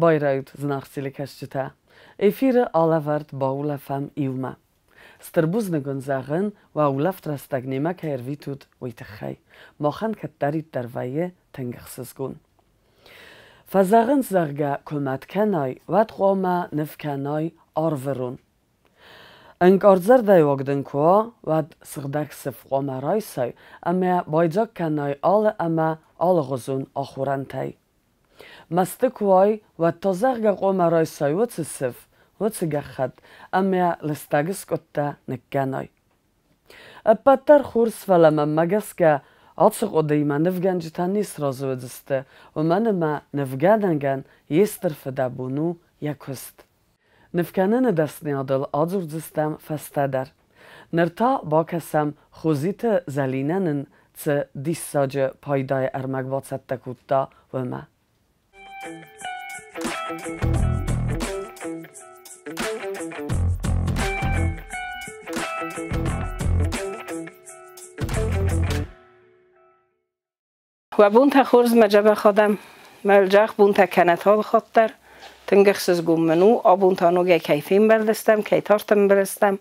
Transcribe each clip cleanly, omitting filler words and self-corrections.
Байрайут, зынаргъ телекӕсджытӕ! Эфиры алӕвӕрд баулӕфӕм иумӕ. Стыр бузныг уын зӕгъын, уӕ улӕфт рӕстӕг немӕ кӕй ӕрвитут, уый тыххӕй. Махӕн кӕддӕриддӕр вӕййы тынг ӕхсызгон. Фӕзӕгъынц, зӕгъгӕ, куы мӕт кӕнай, уӕд хъуамӕ ныв кӕнай арвы рон. Ӕнкъард зӕрдӕйы дын куы уа, уӕд сыгъдӕг сыф хъуамӕ райсай ӕмӕ байдзаг кӕнай алы ӕмӕ алыгъуызон ахорӕнтӕй. Мӕсты куы уай, уӕд та зӕгъгӕ хъуамӕ райсай уыцы сыф, уыцы гӕххӕтт ӕмӕ лыстӕг скъуыдтӕ ныккӕнай. Ӕппӕт дӕр хорз, фӕлӕ мӕнмӕ гӕсгӕ ацы хъуыдыимӕ нывгӕнджытӕ не сразы уыдзысты, уымӕн ӕмӕ нывгӕнӕгӕн йе стыр фыдӕбон у йӕ куыст. Нывкӕныны дӕсныйадыл адзурдзыстӕм фӕстӕдӕр. Ныр та бакӕсӕм Хозиты Зӕлинӕ нын цы диссаджы пайдайы ӕрмӕг бацӕттӕ кодта, уымӕ. Уӕ бонтӕ хорз, мӕ дзӕбӕх адӕм! Мӕ лджах бонтӕ кӕнӕ талыхатт дӕр. Тынг ӕхсызгон мын у, абон та ногӕй кӕй фембӕлдыстӕм, кӕй тартӕмбӕлдыстӕм.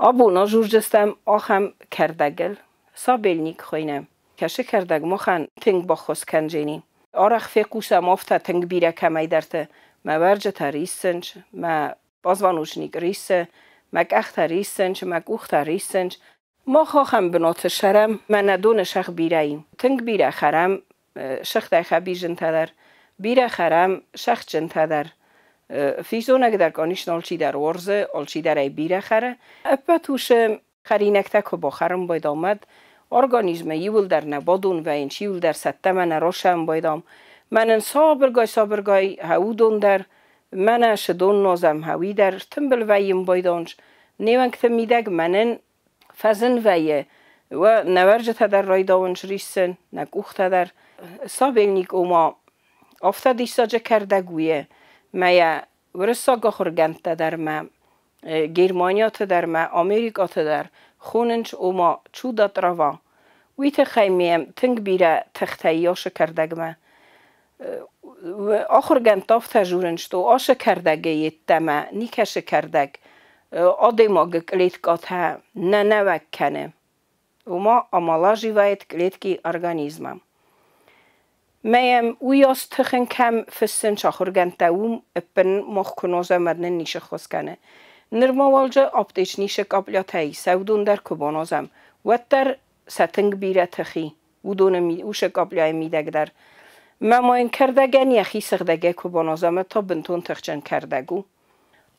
Абон ажурдзыстӕм ахӕм кӕрдӕгыл. Сабельник хуыйны. Кӕсы кӕрдӕг махӕн тынг баххуыс кӕнджени. Арӕх фехъусӕм афтӕ тынг бирӕ кӕмӕйдӕрты. Мӕ уӕрджытӕ риссынц, мӕ позвоночник риссы, мӕ къӕхтӕ риссынц, мӕ къухтӕ риссынц. Мах ахӕм бынаты сӕрӕм, мӕнӕ доны сӕгъ бирӕ и. Тынг бирӕ хӕрӕм сыгъдӕй хӕбизынтӕ дӕр, бирӕ хӕрӕм сӕгъджынтӕ дӕр. Физонӕг дӕр конечно алчидӕр уарзы, алчидӕр ӕй бирӕ хӕры. Ӕппӕт уыцы хӕринӕгтӕ куы бахӕрын байдам, уӕд организмы иуылдӕр нӕ бадон вӕййынц, иуылдӕр цӕттӕмӕ нӕ росӕн байдам. Мӕнӕн сабыргай-сабыргай уыдон дӕр, мӕнӕ цы дон нуазӕм, уый дӕр тымбыл вӕййын байдонч. Не уӕнгты мидӕг мӕнӕн фӕзын вӕййы, уӕ нӕ уӕрджытӕ дӕр райдауынц риссын, нӕ къухтӕ дӕр. Сабельник ома афтӕ диссаджы кӕрдӕг у, мӕ йӕ уырыссаг ахуыргӕндтӕ дӕр мӕ Германияты дӕр мӕ Америкӕты дӕр хонынц ома чудо трава. Уый тыххӕй мӕм тынг бирӕ тыхтӕ и ацы кӕрдӕгмӕ. Ахуыргӕндтӕ афтӕ дзурынц, что ацы кӕрдӕгы йеддӕмӕ никӕцы кӕрдӕг адӕймагы клеткӕтӕ нӕ нӕуӕг кӕны. Ома омолаживает клетки организма. Мӕм уыйас тыхын кӕм фыссынц ахуыргӕндтӕ, уым ӕппын мах куы нуазӕм, уӕд нын ницы хос кӕны. Нырма уалджы аптечнисы каплятӕй сӕ уыдон дӕр куы баназӕм, уӕддӕр сӕ тынг бирӕ тых и, уыдоны уыцы капляйы мидӕг дӕр. Мӕ ма йын кӕрдӕгӕн йӕхи сыгъдӕгӕй куы баназӕм, уӕд та бынтон тыхджын кӕрдӕг у.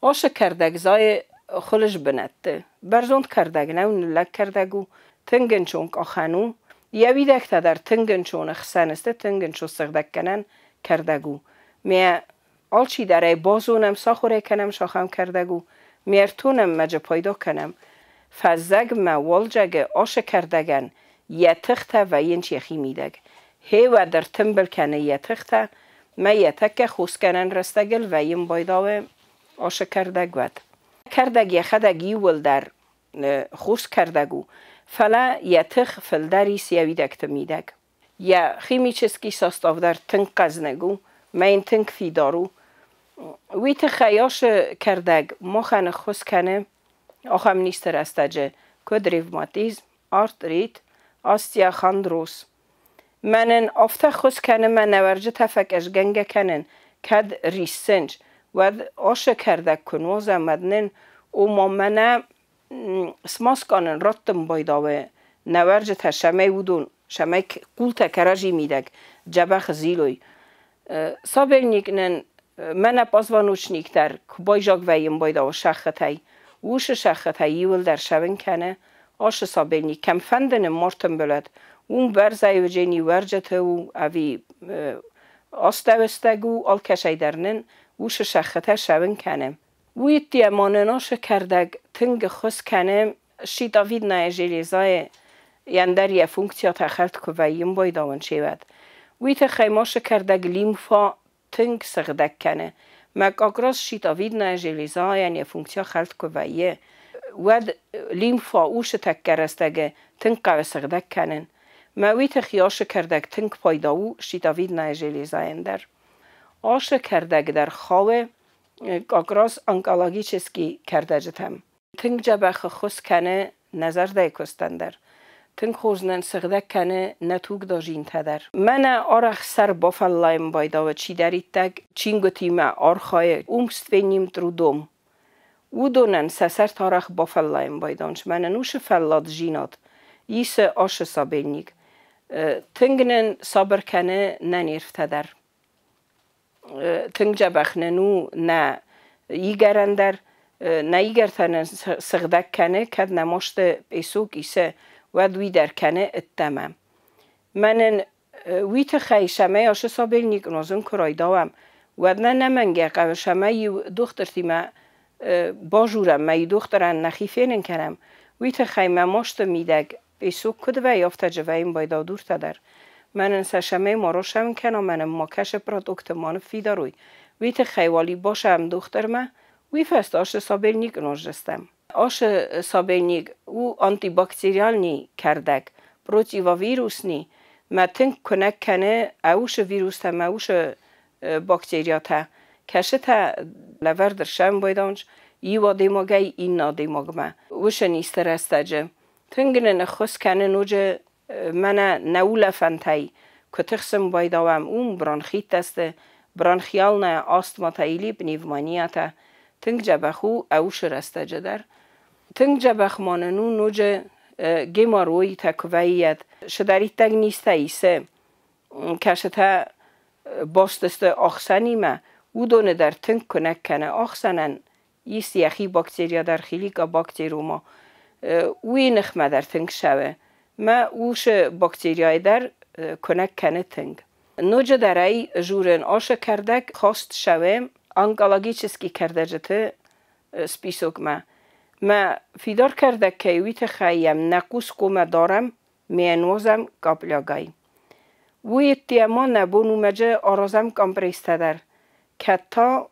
Ацы кӕрдӕг зайы хуылыдз бынӕтты. Бӕрзонд кӕрдӕг нӕу, ныллӕг кӕрдӕг у, тынг ӕнцон къахӕн у. Йӕ уидӕгтӕ дӕр тынг ӕнцон ӕхсӕн сты, тынг ӕнцон сыгъдӕггӕнӕн кӕрдӕг у. Ме алчидӕр ӕй базонӕм, сахуыр ӕй кӕнӕм, сахӕм кӕрдӕг у. Ме ртонӕм мӕджы пайда кӕнӕм. Фӕззӕгмӕ уалдзӕгы ацы кӕрдӕгӕн йӕ тыхтӕ вӕййынц йӕхи мидӕг. Хеуӕ дӕр тымбыл кӕны йӕ тыхтӕ, мӕ йӕ тӕккӕ хосгӕнӕн рӕстӕгыл вӕййын байдауы ацы кӕрдӕг уӕд. Кӕрдӕг йӕхӕдӕг иууылдӕр хус кӕрдӕг у, фӕлӕ йӕ тых фылдӕр ис йӕ уидӕгты мидӕг. Йӕ химический состав дӕр тынг хъӕзныг у, мӕ йын тынг фидар у. Уый тыххӕй ацы кӕрдӕг махӕн ӕххуыс кӕны ахӕм низты рӕстӕджы, куыд ревматизм, артрит, остеохондроз. Мӕнӕн афтӕ ххуыс кӕны мӕ нӕуӕрджытӕ фӕкъӕзгӕнгӕ кӕнын, кӕд риссынц, уӕд ацы кӕрдӕг куы нуазӕм, уӕд нын ома мӕнӕ смазкӕнын раттын байдауы нӕуӕрджытӕ, цӕмӕй уыдон, цӕмӕй къултӕ кӕрӕдзи мидӕг дзӕбӕх зилой. Сабельник нын мӕнӕ позвоночник дӕр куы байзаг вӕййын байдауы сӕххытӕй, уыцы сӕххытӕй иуылдӕр сӕвын кӕны ацы сабельник. Кӕмфӕнды нын ма ртымбылӕд, уым бӕрзӕй уыджени уӕрджыты у ӕви астӕуыстӕг у, алкӕцӕй дӕр нын уыцы сӕххытӕ сӕвын кӕны. Уый ма нын ацы кӕрдӕг тынг ӕххуыс кӕны щитовидная железайы ӕндӕр йӕ функциятӕ хӕлд куы вӕййын байдауын севӕд. Уый тыххӕй ма ацы кӕрдӕг лимфа тынг сыгъдӕг кӕны. Мӕ как раз щитовидная железайӕн йӕ функция хӕлд куы вӕййы, уӕд лимфа уыцы тӕккӕ рӕстӕгы тынг хъӕуы сыгъдӕг кӕнын. Мӕ уый тыххӕй ацы кӕрдӕг тынг пайда у щитовидная железайӕн дӕр. Ашы кӕрдӕг дӕр хауы как раз онкологический кӕрдӕджытӕм. Тынг дзӕбӕх ӕххуыс кӕны нӕ зӕрдӕйы куыстӕн дӕр. Тынг хорз нын сыгъдӕг кӕны нӕ тугдадзинтӕ дӕр. Мӕнӕ арӕх сӕр бафӕллайын байдауы чидӕриддӕр чингуытимӕ архайы умственным трудом. Уыдонӕн сӕ сӕртӕ арӕх бафӕллайын байдауынц. Мӕнӕн уыцы фӕлладдзинад исы ашы сабельник. Тынг нын сабыр кӕны нӕ нервтӕ дӕр. Тынг дзӕбӕх нын у нӕ игӕрӕн дӕр. Нӕ игӕртӕ нын сыгъдӕг кӕны, кӕд нӕ масты песок исы, уӕд уый дӕр кӕны ӕддӕмӕ. Мӕнӕн уый тыххӕй, цӕмӕй ашы сабельник нуазын куы райдауӕм, уӕд нӕ ӕнӕмӕнгӕй хъӕуы, цӕмӕй-иу дохтыртимӕ базурӕм, мӕ дохтырӕн нӕхи фенын кӕнӕм. Уый тыххӕй мӕ масты мидӕг песок куыд вӕййы, афтӕ джы вӕййын байдау дуртӕ дӕр. Мӕнӕн сӕ цӕмӕй ма росӕм кӕна, мӕнӕн ма кӕсы продукты ма ныффидар уой, уый тыххӕй уал-иу басӕм дохтырмӕ, уый фӕстӕ ашы сабельник нуаздзыстӕм. Ашы сабельник у антибактериальный кӕрдӕг, противовирусный, мӕ тынг куынӕг кӕны ӕусы вирустӕ мӕ усы бактериатӕ, кӕцытӕ лӕвӕрд ӕрсӕм байдауынц иу адӕймагӕй иннӕ адӕймагмӕ. Уыцы низты рӕстӕджы тынг нын ӕххуыс кӕны ноджы мӕнӕ нӕ улӕфӕнтӕй куы тыхсын байдауӕм, уым бронхиттӕ сты, бронхиальная астматӕ или пневмониятӕ. Тынг дзӕбӕх у ӕусы рӕстӕджы дӕр. Тынг дзӕбӕх ма нын у ноджы геморройтӕ куы вӕййӕд, цыдӕриддӕр низтӕ исы, кӕцытӕ баст сты ахсӕнимӕ, уыдоны дӕр тынг куынӕг кӕны. Ахсӕнӕн ис йӕхи бактерия дӕр, хеликобактериума. Уый ныхмӕ дӕр тынг цӕуы. Мӕ уыцы бактерияйы дӕр куынӕг кӕны тынг. Ноджыдӕр ӕй журын ашы кӕрдӕг хаст цӕуы онкологический кӕрдӕджыты списокмӕ. Мӕ фидар кӕрдӕг кӕй, уый тыххӕй йӕм нӕ хъус хъуамӕ дарӕм, ме нуазӕм каплягай. Уый ӕдде ма нӕ бон у мӕджы аразӕм компресстӕ дӕр. Кӕд та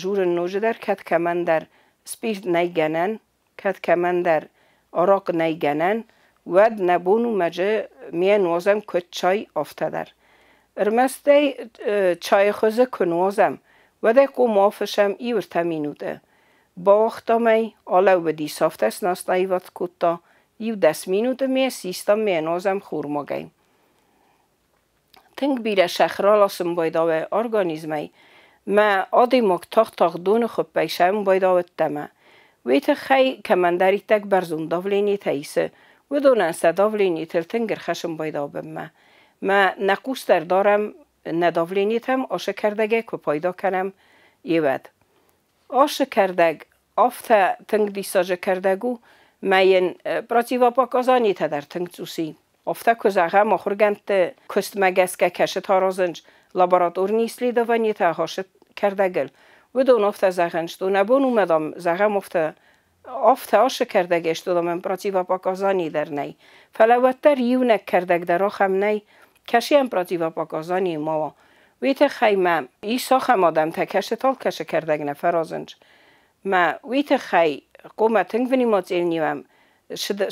журын ноджыдӕр, кӕд кӕмӕндӕр спирт нӕй гӕнӕн, кӕд кӕмӕндӕр арахъ нӕй гӕнӕн, уӕд нӕ бон у мӕджы ме нуазӕм куыд чай, афтӕ дӕр. Ӕрмӕстӕй чайы хуызы куы нуазӕм, уӕд ӕй хъуамӕ афыссӕм иу-ӕртӕ минуты. Бауагътам ӕй, алӕууыдис, афтӕ снастаивад кодта. Иу 10 минуты ме систам ме нуазӕм хормагӕй. Тынг бирӕ сахар раласын байдауы организмӕй, мӕ адӕймаг тагъд-тагъд доны хуыппӕй сӕм байдауы ӕддӕмӕ. Уый тыххӕй кӕмӕндӕриддӕр бӕрзонд давлениетӕ исы, уыдонӕн сӕ давлениетыл тынг ӕрхӕссын байдауы бынмӕ. Мӕ нӕ хъус дӕр дарӕм нӕ давлениетӕм ашы кӕрдӕгӕй куы пайда кӕнӕм, еуӕд. Ашы кӕрдӕг афтӕ тынг диссаджы кӕрдӕг у, мӕ йын противопоказаниетӕ дӕр тынг цъус и. Афтӕ куы зӕгъӕм, ахуыргӕндты куыстмӕ гӕсгӕ кӕсытӕ аразынц лабораторный исследованиетӕ ашы кӕрдӕгыл, уыдон афтӕ зӕгъынц, что нӕ бон у, мадам, зӕгъӕм, афтӕ ашы кӕрдӕгӕй, что дам противопоказаний дӕр нӕй. Фӕлӕ уӕддӕр иунӕг кӕрдӕг дӕр ахӕм нӕй, кӕцыйӕн противопоказаний ма уа. Уый тыххӕй мӕ ис ахӕм адӕмтӕ, кӕцытӕ алкӕцы кӕрдӕг нӕ фӕразынц. Мӕ уый тыххӕй хъуамӕ тынг внимательный уӕм,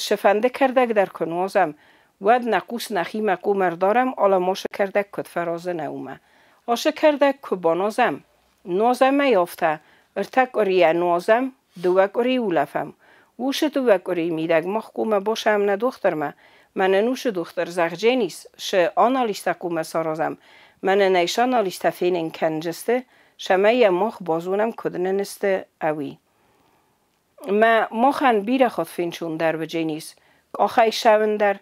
цыфӕнды кӕрдӕг дӕр куы нуазӕм, уӕд нӕ хъус нӕхимӕ хъуамӕ ӕрдарӕм, аламосы кӕрдӕг куыд фӕразы нӕ, уымӕ. Ашы кӕрдӕг куы бануазӕм, нуазӕм ӕй афтӕ, 3 къуырийӕ нуазӕм, 2 къуыри улӕфӕм. Уыцы 2 къуырийы мидӕг мах хъуамӕ басӕм нӕ дохтырмӕ. Мӕнӕн уыцы дохтыр зӕгъдзӕнис, цы анализтӕ хъуамӕ саразӕм, мӕнӕн ӕй цы анализтӕ фенын кӕндзысты, цӕмӕй йӕ мах базонӕм, куыд нын сты, ӕви. Мӕ махӕн бирӕ хатт фенцондӕр уыдзӕнис, къахӕй цӕуын дӕр,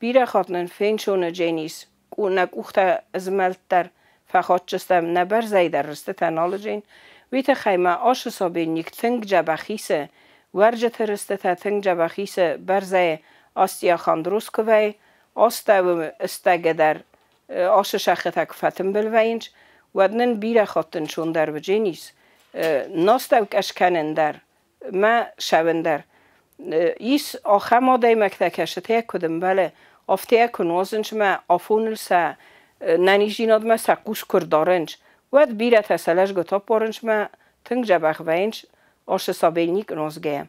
бирӕ хатт нын фенцон уыдзӕнис, нӕ къухтӕ змӕлд дӕр фӕхатдзыстӕм, нӕ бӕрзӕй дӕр рыстытӕ нал уыдзӕн. Уый тыххӕй ма ашы сабельник тынг дзӕбӕх исы, уӕрджыты рыстытӕ тынг дзӕбӕх исы, бӕрзӕйы остеохондроз куы вӕййы, астӕуы стӕгы дӕр ашы сӕххытӕ куы фӕтымбыл вӕййынц, уӕд нын бирӕ хатт ӕнцондӕр уыдзӕнис настӕукъӕс кӕнын дӕр мӕ цӕуын дӕр. Ис ахӕм адӕймӕгтӕ, кӕцытӕ куыд ӕмбӕлы, афтӕ куы нуазынц мӕ афоныл сӕ нӕниздзинадмӕ сӕ хъус куы рдарынц, уӕд бирӕтӕ сӕ лӕзгуытӕ аппарынц мӕ тынг дзӕбӕх вӕййынц ашы сабельник нуазгӕйӕ.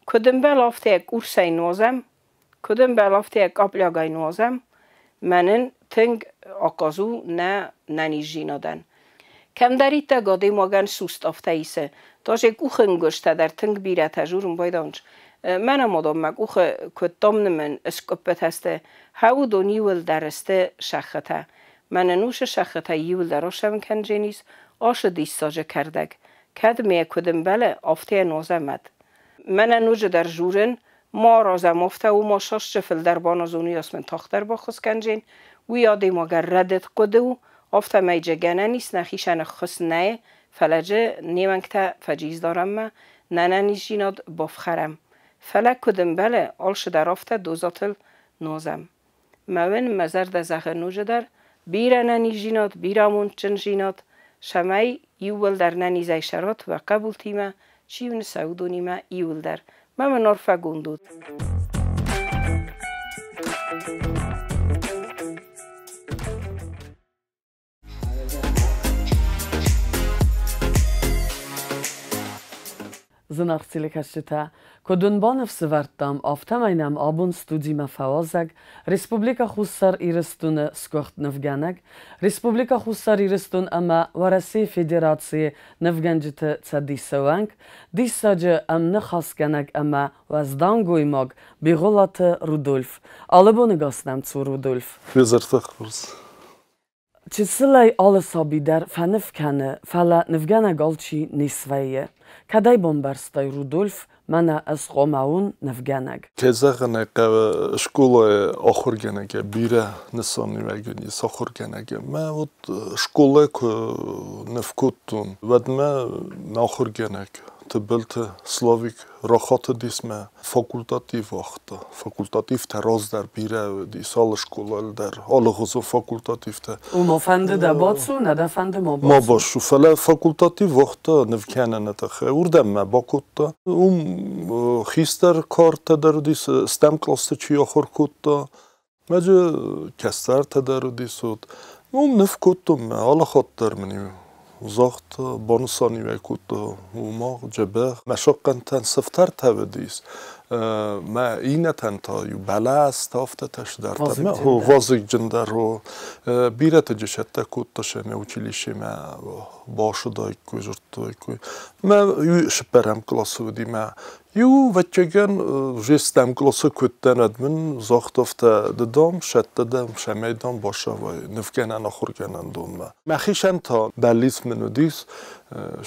Куыд ӕмбӕлы, афтӕ къурсӕй нуазӕм, куыд ӕмбӕлы, афтӕ каплягай нуазӕм, мӕнӕн тынг ахъаз у нӕ нӕниздзинадӕн. Кӕмдӕриддӕр адӕймагӕн суст афтӕ исы. Даже къухы нгуырстӕ дӕр тынг бирӕтӕ журын байдауынц. Мӕнӕ мадон мӕ къухы куыд домнымын скъуыппытӕ сты, хӕуыдон иуылдӕр сты сӕххытӕ. Мӕнӕн уыцы сӕххытӕ иуылдӕр асӕвын кӕндженис, ашы диссаджы кӕрдӕг. Кӕд ме куыд ӕмбӕлы, афтӕ йӕ нозӕмӕд. Мӕнӕ ноджыдӕр журын, ма аразӕм афтӕ, уымӕ сасчы фылдӕр баназон, уыйас мын тагъддӕр баххуыс кӕнджен. Уый адӕймагӕн рӕдыд хъуыды у, афтӕмӕй джы гӕнӕн ис нӕхицӕн ӕххуыс нӕй, фӕлӕ джы не уӕнгтӕ фӕджиздзарӕммӕ, нӕ нӕниздзинад бафхӕрӕм. Фӕлӕ куыд ӕмбӕлы, алцыдӕр афтӕ дозатыл нозӕм. Мӕ уын мӕ зӕрдӕ зӕгъы ноджыдӕр, бирӕ нӕниздзинад, бирӕ амондджындзинад, цӕмӕй иууылдӕр нӕнизӕй сӕрат уӕ хъӕбултимӕ, чи уын сӕ уыдонимӕ иууылдӕр. Мӕ мын арфӕгонд ут! Зынаргъ телекӕсджытӕ, куыд уын баныфсӕвӕрдтам, афтӕмӕй нӕм абон студимӕ фӕуазӕг Республикӕ Хуссар Ирыстоны сгуыхт нывгӕнӕг, Республикӕ Хуссар Ирыстон ӕмӕ Уӕрӕсейы Федерацийы нывгӕнджыты цӕдисы уӕнг, диссаджы ӕмныхасгӕнӕг ӕмӕ уӕздан гоймаг Бигъуылаты Рудольф. Алыбоны гас нӕм цу, Рудольф. Фезӕртӕ хорз. Чысылӕй алы саби дӕр фӕныв кӕны, фӕлӕ нывгӕнӕг алчи не свӕййы. Кӕдӕй бамбӕрстай, Рудольф, мӕнӕ ӕз хъуамӕ уон нывгӕнӕг? Кӕй зӕгъын ӕй хъӕуы, скъолайы ахуыргӕнӕгӕй бирӕ нысаниуӕгӕн ис ахуыргӕнӕгӕн. Мӕ вот скъолайы куы ныв кодтон, уӕдмӕ нӕ ахуыргӕнӕг Тыбылты Славик рахатыдис мӕ факультатив уагъта. Факультативтӕ раздӕр бирӕ уыдис алы скъолайыл дӕр, алыгъуызон факультативтӕ. Уымӕ фӕнды дӕ бацу, нӕ дӕ фӕнды ма бацу. Ма бацу, фӕлӕ факультатив уагъта нывкӕныны тыххӕй. Уырдӕм мӕ бакодта. Уым хистӕр картӕ дӕр уыдис, стӕм къласты чи ахуыр кодта, Мӕджы кӕстӕртӕ дӕр уыдис уыд. Уым ныв кодтон мӕ алы хатт дӕр мын-иу загъта, банысаниуӕг кодта, уымӕ дзӕбӕх. Мӕ сахъхъӕнтӕн сыфтӕртӕ уыдис, мӕ иннӕтӕн та иу бӕлӕстӕ афтӕтӕ сдӕртӕ. Вазыгджындӕр. Бирӕты джысӕттӕ кодта сӕ училищемӕ башыдаиккой, дзырдтаиккой. Мӕ цыппӕрӕм къласы уыди мӕ Иу, ӕвӕццӕгӕн, жестӕм къласы куыдтӕн ӕд мын загъта афтӕ, ды дам, сӕттӕ дам, цӕмӕй дам басавай нывгӕнӕн ахуыргӕнӕндонмӕ. Мӕхицӕн та бӕллиц мын уыдис,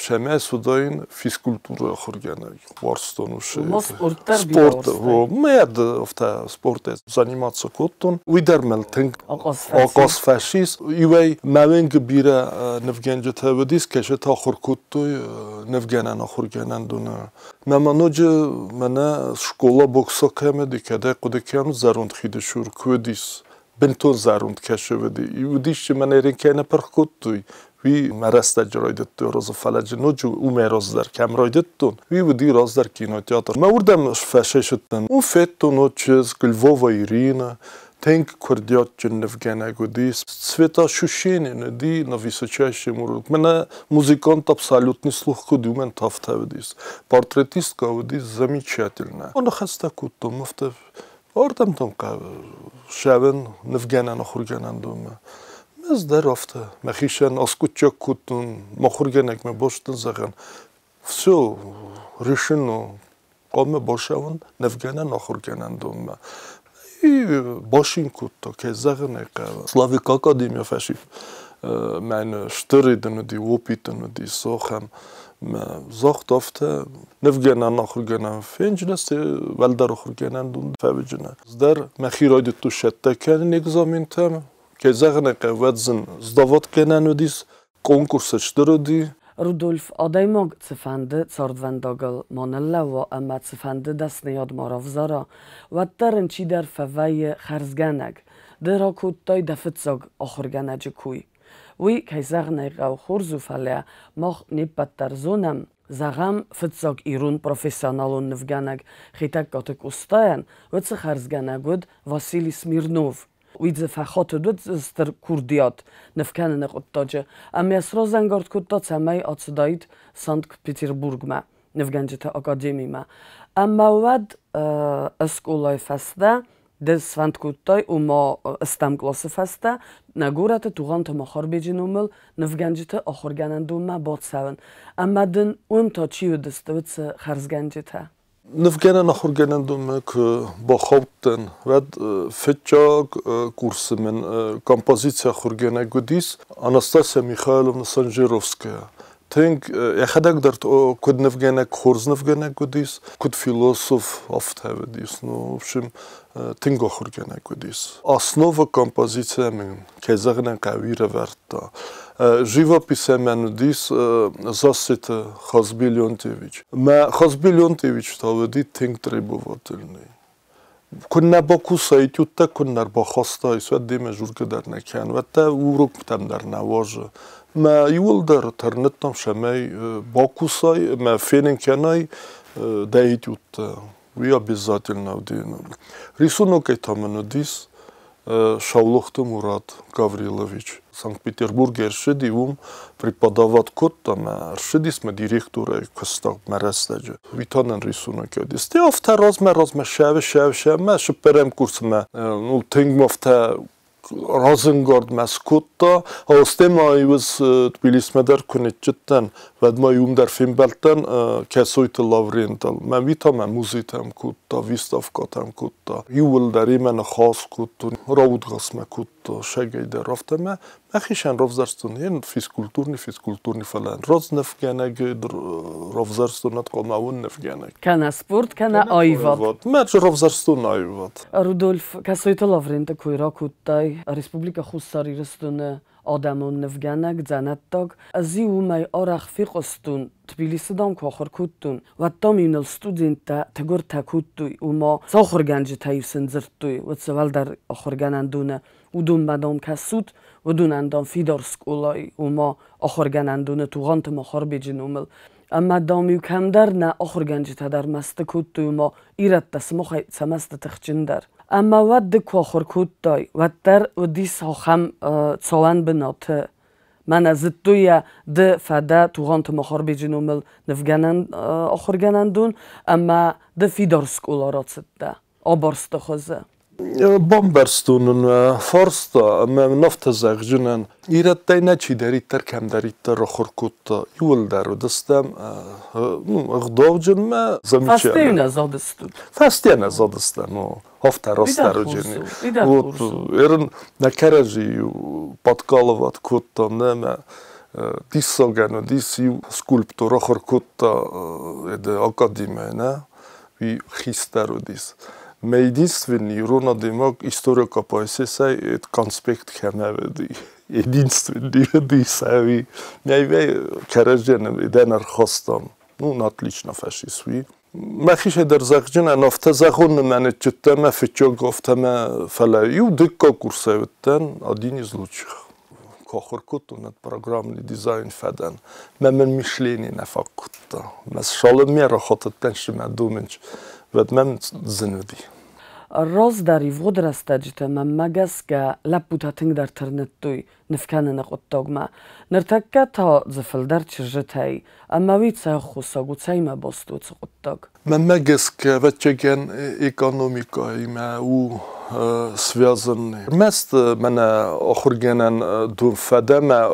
цӕмӕй суыдаин физкультурӕйы ахуыргӕнӕг. Уарзтон уыцы спорт. Мӕ афтӕ спортӕй заниматься кодтон. Уый дӕр мыл тынг ахъаз фӕцис. Иуӕй мӕ уӕнгы бирӕ нывгӕнджытӕ уыдис, кӕсӕт ахуыр кодтой нывгӕнӕн ахуыргӕнӕндоны. Мӕ ма ноджы мӕнӕ скъола бокса кӕм уыди, кӕдӕй хъуыды кӕнут, зӕронд хиды цур куы уыдис, бынтон зӕронд кӕсы уыди. Уыдис, мӕнӕ кӕй нӕ пырх кодтой, уый мӕ рӕстӕджы райдыдтой розы, фӕлӕ ноджы уымӕй раздӕр кӕм райдыдтон, уый уыди раздӕр кинотеатр. Мӕ уырдӕм фӕсӕсыдтӕн. Уым федтон вот чызг Львова Ирина, тынг курдиатджын нывгӕнӕг уыдис. Цветоощущение уыди на высочайшем уровне. Мӕнӕ музыкант абсолютный слух куыд уымӕн афтӕ уыдис. Портретистка уыдис замечательная. Ныхӕстӕ кодтон, афтӕ ардӕм там сӕвын нывгӕнӕн ахуыргӕнӕндонмӕ. Ӕз дӕр афтӕ мӕхицӕн аскъуыддзаг кодтон, мӕ ахуыргӕнӕгмӕ бастын, зӕгъын, все решено, хъуамӕ бацӕуын нывгӕнӕн ахуыргӕнӕндонмӕ. И башин кодта, кӕй зӕгъын ӕй хъӕуы. Славик академия фӕсив мӕн стыр ын уыди, опыт ын уыди, сохӕм. Загъта афтӕ, нывгӕнӕн ахуыргӕнӕн фенджынӕ, уӕлдӕр ахуыргӕнӕндон фӕвыджынӕ. Дӕр мӕхи райдыдтон сӕттӕ кӕнын экзаментӕм. Кӕй зӕгъын ӕй хъӕуы, уӕд зын сдават кӕнӕн уыдис, конкурс стыр уыди. Рудольф, адӕймаг цыфӕнды цардвӕндагыл ма ныллӕууа ӕмӕ цыфӕнды дӕсныйад ма равзара, уӕддӕр ын чидӕр фӕвӕййы хӕрзгӕнӕг. Ды ракодтай дӕ фыццаг ахуыргӕнӕджы кой. Уый, кӕй зӕгъын ӕй хъӕуы, хорз у, фӕлӕ мах не ппӕт дӕр зонӕм, зӕгъӕм, фыццаг ирон профессионалон нывгӕнӕг Хетӕгкаты Къостайӕн уыцы хӕрзгӕнӕг уыд Василий Смирнов. Уый дзы фӕхатыд уыд стыр курдиат нывкӕныны хъуыддаджы ӕмӕ сразӕнгард кодта, цӕмӕй ацыдаид Санкт-Петербургмӕ нывгӕнджыты академимӕ. Ӕмӕ уӕд скъолайы фӕстӕ Ды сфӕнд кодтай, ома ӕстӕм къласы фӕстӕ нӕ горӕты Тугъанты Махарбеджы номыл нывгӕнджыты ахуыргӕнӕндонмӕ бацӕуын. Ӕмӕ дын уым та чи уыдысты уыцы хӕрзгӕнджытӕ? Нывгӕнӕн ахуыргӕнӕндонмӕ куы бахаудтӕн, уӕд фыццаг курсы мын композици ахуыргӕнӕг уыдис Анастасия Михайловна Санжировская. Тынг йӕхӕдӕг дӕр куыд нывгӕнӕг, хорз нывгӕнӕг уыдис, куыд философ, афтӕ уыдис. Ну, в общем, тынг ахуыргӕнӕг уыдис. Основа композицийӕ мын, кӕй зӕгъын ӕй хъӕуы, ӕрӕвӕрдта. Живописӕй мӕн уыдис Зассеты Хазби Леонтьевич. Мӕ Хазби Леонтьевич та уыди тынг требовательный. Куыннӕ бакусай, этюдтӕ куыннӕ ӕрбахастай, уӕд демӕ жургӕ дӕр нӕ кӕн, уӕд дӕ уроктӕм дӕр нӕ уарзы. Мӕ иууылдӕр тырныдтам, цӕмӕй бакусай ӕмӕ фенын кӕнай дӕ этюдтӕ. Уый обязательно уыди. Рисунокӕй та мын уыдис Саулохты Мурат Гаврилович. Санкт-Петербург ӕрцыди, уым преподавать кодта мӕ ӕрцыдис мӕ директорӕй куыста мӕ рӕстӕджы. Уый та нын рисунок уыдис. Те афтӕ размӕ размӕ сӕвы сӕвы сӕвмӕ цыппӕрӕм курсмӕ, ну, тынг ма афтӕ разӕнгард мӕ скодта. Стӕй ма иу Тбилисмӕ дӕр куы ныццыдтӕн, уӕд ма уым дӕр фембӕлдтӕн Кӕсойты Лаврентыл. Мӕ уый та мӕ музейтӕм кодта, выставкӕтӕм кодта. Иууылдӕр имӕ ныхас кодтон, раудгасмӕ кодта сӕгӕй дӕр. Афтӕ мӕ мӕхицӕн равзӕрстон физкультурный, физкультурный, фӕлӕ разнывгӕнӕг равзӕрстон над хъуамӕ уон нывгӕнӕг. Кӕнӕ спорт, кӕнӕ аивад. Мӕ равзӕрстон аивад. Рудольф, Кӕсойты Лавренты кой ракодтай, Республикӕ Хуссар Ирыстоны адӕмон нывгӕнӕг, дзӕнӕттаг. Ӕз-иу уымӕй арӕх фехъуыстон, Тбилисы, дам, куы ахуыр кодтон, уӕд, дам-иу ныл студенттӕ тыгуыртӕ кодтой, ома цы ахуыргӕнджытӕ-иу сын дзырдтой, уыцы уӕлдӕр ахуыргӕнӕндоны, уыдонмӕ, дам, кӕсут, уыдонӕн, дам, фидар скъолайы, ома ахуыргӕнӕндоны Тугъанты Махарбеджы номыл. Ӕмӕ, дам-иу кӕмдӕр нӕ ахуыргӕнджытӕ дӕр мӕсты кодтой, ома ирӕттӕ сымахӕй цӕмӕсты тыхджындӕр. Ӕмӕ уӕд ды куы ахуыр кодтай, уӕддӕр уыдис ахӕм цӕуӕн бынаты. Мӕнӕ зыдтой йӕ, ды фӕдӕ Тугъанты Махарбеджы номыл нывгӕнӕн ахуыргӕнӕндон ӕмӕ ды фидар скъола рацыдтӕ абарсты хуызы. Бамбӕрстон ын фарста ӕмӕ мын афтӕ зӕгъджынӕн, ирӕттӕй нӕ чидӕриддӕр кӕмдӕриддӕр ахуыр кодта, иууылдӕр уыдыстӕм, ну, ӕгъдауджынмӕ. Фӕстейы нӕ задыстут? Фӕстейӕ нӕ задыстӕм, афтӕ растӕруджыни. Вот ерын нӕ кӕрӕдзи подкалывать кодтам, нӕ мӕ диссагӕн уыдис, иу скульптор ахуыр кодта академийы, нӕ, уый хистӕр уыдис. Мӕ единственный ирон адӕймаг история КПСС-ӕй конспект кӕмӕ уыди. Единственный уыдис ӕви. Мӕ кӕрӕдзийӕн дӕн ӕрхастам. Ну, отлично фӕсис уый. Мӕхицӕй дӕр зӕгъджынӕн, афтӕ зӕгъон мӕ ныццыдтӕн, мӕ фыццаг афтӕ мӕ, фӕлӕ иу дыккаг курсӕй уыдтӕн один из лучших. Куы ахуыр кодтон, уӕд программный дизайн фӕдӕн. Мӕ мын мышление нӕ фаг кодта. Мӕ цалынмӕ рахатыдтӕн мӕ домӕнч, уӕд мӕм зын уыди. Раздӕр ивгъуыд рӕстӕджыты, мӕнмӕ гӕсгӕ, лӕппутӕ тынгдӕр тырныдтой ныв кӕныны хъуыддагмӕ. Ныртӕккӕ та дзы фылдӕр чызджытӕй. Ӕмӕ уый цӕй аххосаг у, цӕимӕ баст у уыцы хъуыддаг? Мӕнмӕ гӕсгӕ, ӕвӕццӕгӕн, экономикӕимӕ у связанный. Ӕрмӕст мӕнӕ ахуыргӕнӕн дон фӕдӕмӕ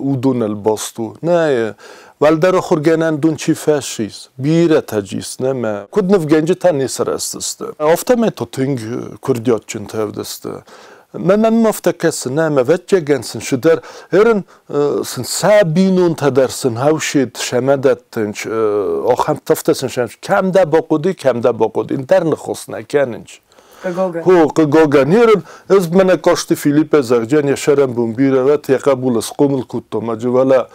уыдоныл баст у. Нӕ, уӕлдӕр ахуыргӕнӕндон чи фӕсис, бирӕтӕ джис, нӕ мӕ куыд нывгӕнджытӕ не сырӕзтысты. Афтӕмӕй та тынг курдиатджынтӕ уыдысты. Мӕ мӕм афтӕ кӕсы, нӕ, ӕвӕццӕгӕн сын цыдӕр ерын сын сӕ бинонтӕ дӕр сын хӕусид сӕмӕ дӕттынч, ахӕм афтӕ сын сӕм кӕм дӕ бахъуыди, кӕм дӕ бахъуыди, ӕндӕр ныхос нӕ кӕнынч. Хъыгагӕн. Хо, хъыгагӕн. Ерын ӕз мӕнӕ Касты Филиппе зӕгъджен йӕ сӕрӕнбон бирӕ уӕд йӕ хъӕбулы схъомыл кодтам, ӕджы уӕлӕ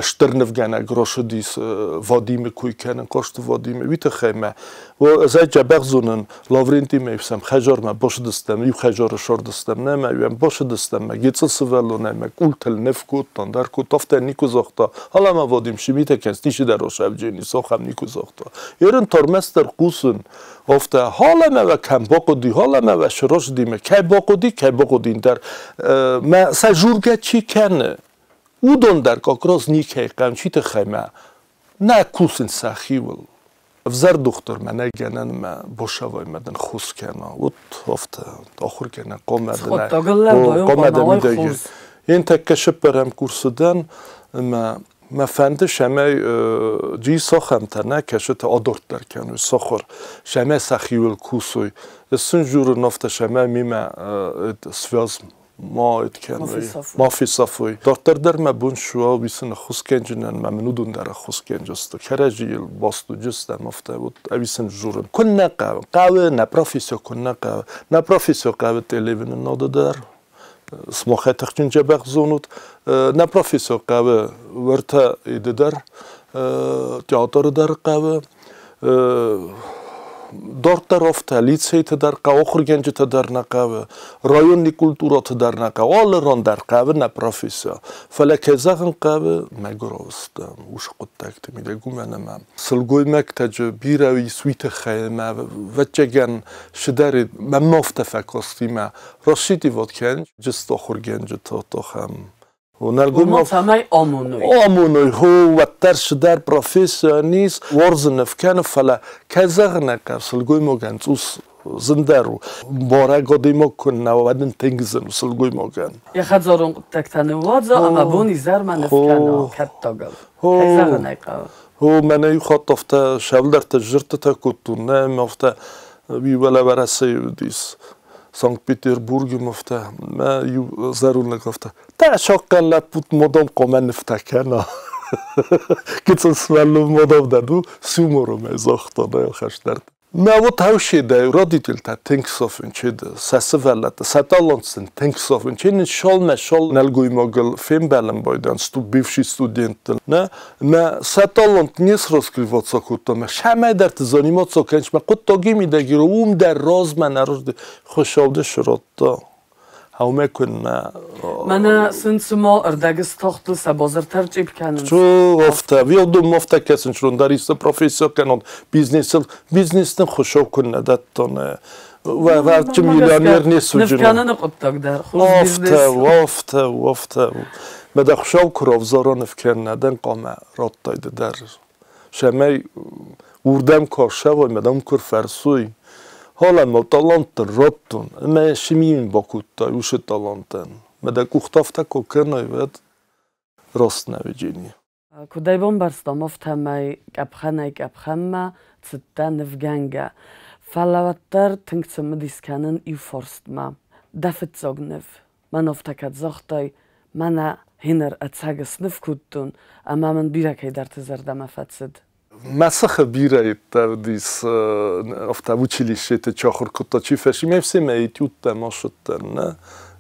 стыр нывгӕнӕг росыдис Вадимы кой кӕнын, Касты Вадимы. Уый тыххӕй мӕ ӕз ӕй дзӕбӕх зонын, Лаврентимӕ сӕм хӕдзармӕ бацыдыстӕм, иу хӕдзары сардыстӕм, нӕ мӕ уӕм бацыдыстӕм, мӕ гыццыл сывӕллонӕй мӕ къултыл ныв кодтам, дӕр кодта, афтӕ никуы загъта. Алӕ Вадим, шимитӕ кӕныс, ничи дӕр осӕвджени, сахӕм никуы загъта. Ерын тормӕстдӕр хъусын, афтӕ халӕмӕ кӕм бахъуыди, халӕмӕ сырӕзтимӕ кӕй бахъуыди, кӕй бахъуыди дӕр мӕ сӕ жургӕ чи кӕны, уыдон дӕр как раз никӕй хъӕуы, чи тыххӕй мӕ нӕ кусынц сӕхиуыл. Ӕвзӕр дохтырмӕ нӕй гӕнӕн мӕ бошавай мӕ дын хос кӕна. Вот афтӕ ахуыргӕнӕг хъуамӕ дын хъуамӕ дӕ мидӕг. Ен тӕккӕ сыппӕрӕм курсы дӕн ӕмӕ мӕ фӕнды, цӕмӕй джи сахӕмтӕ нӕ кӕсытӕ адарддӕр кӕной сахуыр, цӕмӕй сӕхиуыл кусой. Сын журын афтӕ, цӕмӕй мемӕ связь ма кӕной, ма фесафой. Дарддӕр дӕр мӕ бон суа, уый сын ӕххуыс кӕнджынӕн, мӕ мын уыдон дӕр ӕххуыс кӕнджысты. Кӕрӕдзийыл баст уыдыстӕм, афтӕ вот ӕви сын журын. Куыннӕ хъӕуы? Хъӕуы, нӕ профессия куыннӕ хъӕуы. Нӕ профессия хъӕуы телевиденады дӕр. Сымахӕй тыхджын дзӕбӕх зонут. Нӕ профессор хъӕуы уӕртӕ иды дӕр, театры дӕр хъӕуы. Дарддӕр афтӕ, лицейты дӕр хъӕуы, ахуыргӕнджытӕ дӕр нӕ хъӕуы, районный культурӕты дӕр нӕ хъӕуы, алы ран дӕр хъӕуы нӕ профессия. Фӕлӕ кӕй зӕгъын хъӕуы, мӕгуырау стӕм уыцы хъуыддӕгты мидӕг, уымӕн ӕмӕ сылгоймӕгтӕ бирӕ ис уый тыххӕй ӕмӕ ӕвӕццӕгӕн цыдӕр мӕм афтӕ фӕкасти мӕ рассчитывать кӕн, just ахуыргӕнджытӕ ахӕм. Нӕлгоймаг цӕмӕй амоной. Амоной, хо, уӕддӕр цыдӕр профессия ис, уарзын кӕны, фӕлӕ кӕй зӕгъын ӕй хъӕуы, сылгоймагӕн цъус зындӕр у. Барӕг адӕймаг куы нӕ уа, уӕд ын тынг зын у сылгоймагӕн. Йӕ хӕдзарон хъуыддӕгтӕ ныууадза ӕмӕ бон-изӕрмӕ ныв кӕна кӕттагыл. Кӕй зӕгъын ӕй хъӕуы. Хо, мӕнӕ иу хатт афтӕ сӕвлдӕртӕ сзырдтытӕ кодтон, нӕ, ӕмӕ афтӕ уый уӕлӕ Уӕрӕсейы уыдис. Санкт-Петербургы афтӕ, мӕ иу зӕронд лӕг афтӕ, Дӕ сахъхъӕн лӕппут модом хъуамӕ нывтӕ кӕна. Гыццыл сывӕллон модом дӕр у, с юмором ӕй загъта нӕ хӕстӕртӕ. Мӕ вот хӕуседӕй родительтӕ тынг сафын чеды, сӕ сывӕллӕттӕ, сӕ талант сын тынг сафын чены шалмӕ шал нӕлгоймагыл фембӕлын байдайынц бывший студенттыл. Нӕ, мӕ сӕ талант не сраскрываться кодта, мӕ сӕмӕйдӕрты заниматься кӕныс, мӕ хъуыддаги мидӕг уым дӕр размӕ нӕ разды хуыцау сырӕдта. Аумӕ куыннӕ. Мӕнӕ сын цыма ӕрдӕгыстохтыл сӕ базыртӕ рчъипп кӕнынц. Афтӕ, уыдон афтӕ кӕсынц, дӕр профессия кӕнон бизнесыл, бизнесны хуысау куыннӕ дӕттон. Вӕрчы миллионер не суджын. Ныв кӕныны хъуыддаг дӕр, хорз бизнес. Афтӕ, афтӕ, афтӕ. Мӕ дӕ хуысау куы равзара ныв кӕнын, дӕн хъуамӕ радтай ды дӕр. Цӕмӕй уырдӕм куы ӕрцӕуой, мӕ дӕм куы рфӕрсой, Халӕ мӕ таланттӕн радтон, ӕмӕ цы ми йын бакодтай уыцы талантӕн? Мӕ дӕ къухтӕ афтӕ куы кӕнай, уӕд раст нӕ уыджени. Куыд ӕй бамбӕрстам, афтӕмӕй къӕпхӕнӕй-къӕпхӕнмӕ цыдтӕ нывгӕнгӕ. Фӕлӕ уӕддӕр тынг цымыдис кӕнын иу фарстмӕ. Дӕ фыццаг ныв. Мӕн афтӕ кӕд загътай, мӕнӕ гьеныр ӕцӕг сныв кодтон, ӕмӕ мын бирӕ кӕйдӕрты зӕрдӕмӕ фӕцыд. Мӕ сыхы бирӕ уыдис афтӕ училищеты чи ахуыр кодта, чи фӕци, ме всемӕ этюдтӕ ма ссыдтӕн, нӕ.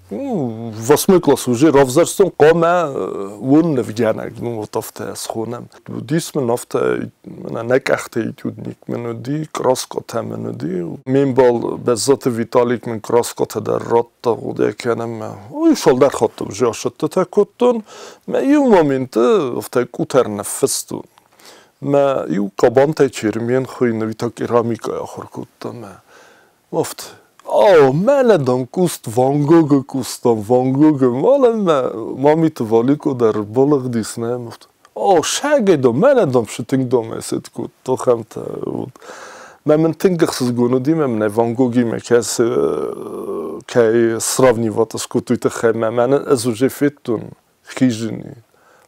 Ну, восьмой класс уже равзӕрстон хъуамӕ уон нывгӕнӕг, ну вот афтӕ схонӕм. Уыдис мын афтӕ, мӕнӕ нӕ къӕхты этюдник мын уыди, краскъатӕ мын уыди. Ме мбал Бӕззаты Виталик мын краскъатӕ дӕр радта, хъуыды кӕнӕм. Уый цалдӕр хатты уже асӕттытӕ кодтон. Мӕ иу моменты афтӕ къутӕр ныффыстон. Мӕ иу Хъабантӕй Чермен хуыйны, уый та керамикӕйы ахуыр кодта мӕ. Афтӕ. О, мӕнӕ дам куст Ван Гогы кустам, Ван Гогы. Малӕ мӕ мамиты Валико дӕр балыгъдис нӕм. Афтӕ. О, сӕгӕй дам, мӕнӕ дам цы тынг дам ӕсет кодта, ахӕмтӕ. Вот. Мӕ мын тынг ӕхсызгон уыди, мӕ мын Ван Гогимӕ кӕцы кӕй сравнивать скодтой тыххӕй, мӕ мӕнӕ ӕз уже федтон хизыни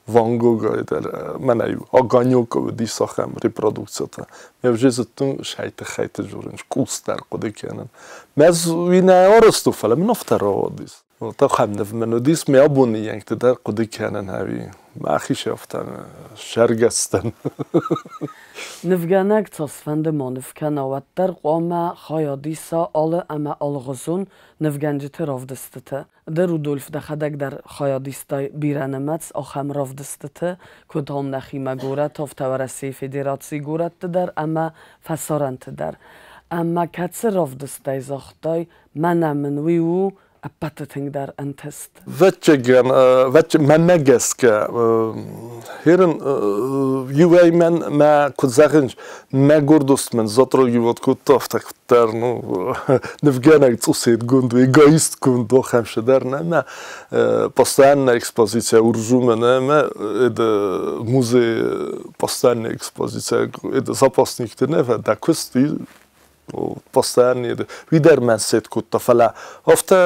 Ван Гогӕй дӕр мӕнӕ иу огонек уыдис ахӕм репродукцитӕ. Ме уже зыдтон сӕйты-хӕйты дзурын, къус дӕр хъуыды кӕнын. Мӕ уый нӕ арӕзт у, фӕлӕ мын афтӕ рауадис. Ахӕм ныв мын уыдис, мӕ абоны йӕнгты дӕр хъуыды кӕнын ӕви мӕхи сӕфтӕн сӕргӕстӕн. Нывгӕнӕг цасфӕнды ма ныв кӕна, уӕддӕр хъуамӕ хайад иса алы ӕмӕ алыгъуызон нывгӕнджыты равдыстыты. Ды, Рудольф, дӕхӕдӕг дӕр хайад истай бирӕнымӕц ахӕм равдыстыты, куыд ам нӕхимӕ горӕт, афтӕ Уӕрӕсейы Федерацийы горӕтты дӕр ӕмӕ фӕсарӕнты дӕр. Ӕмӕ кӕцы равдыстӕй загътай, мӕнӕ мын уый у Ӕппӕты тынгдӕр ӕнтыст? Ӕвӕццӕгӕн, мӕнмӕ гӕсгӕ, херын иуӕй мӕн мӕ куыд зӕгъын, мӕ гордост мӕн затрагивать кодта, афтӕ куыддӕр, ну, нывгӕнӕг цъусетгонд, эгоистгонд, ахӕм дӕр нӕ мӕ постоянная экспозиция Уржума нӕ мӕ это музей постоянная экспозиция это запасникты нӕ дӕ куыст постоянно уый дӕр мӕн сет кодта, фӕлӕ афтӕ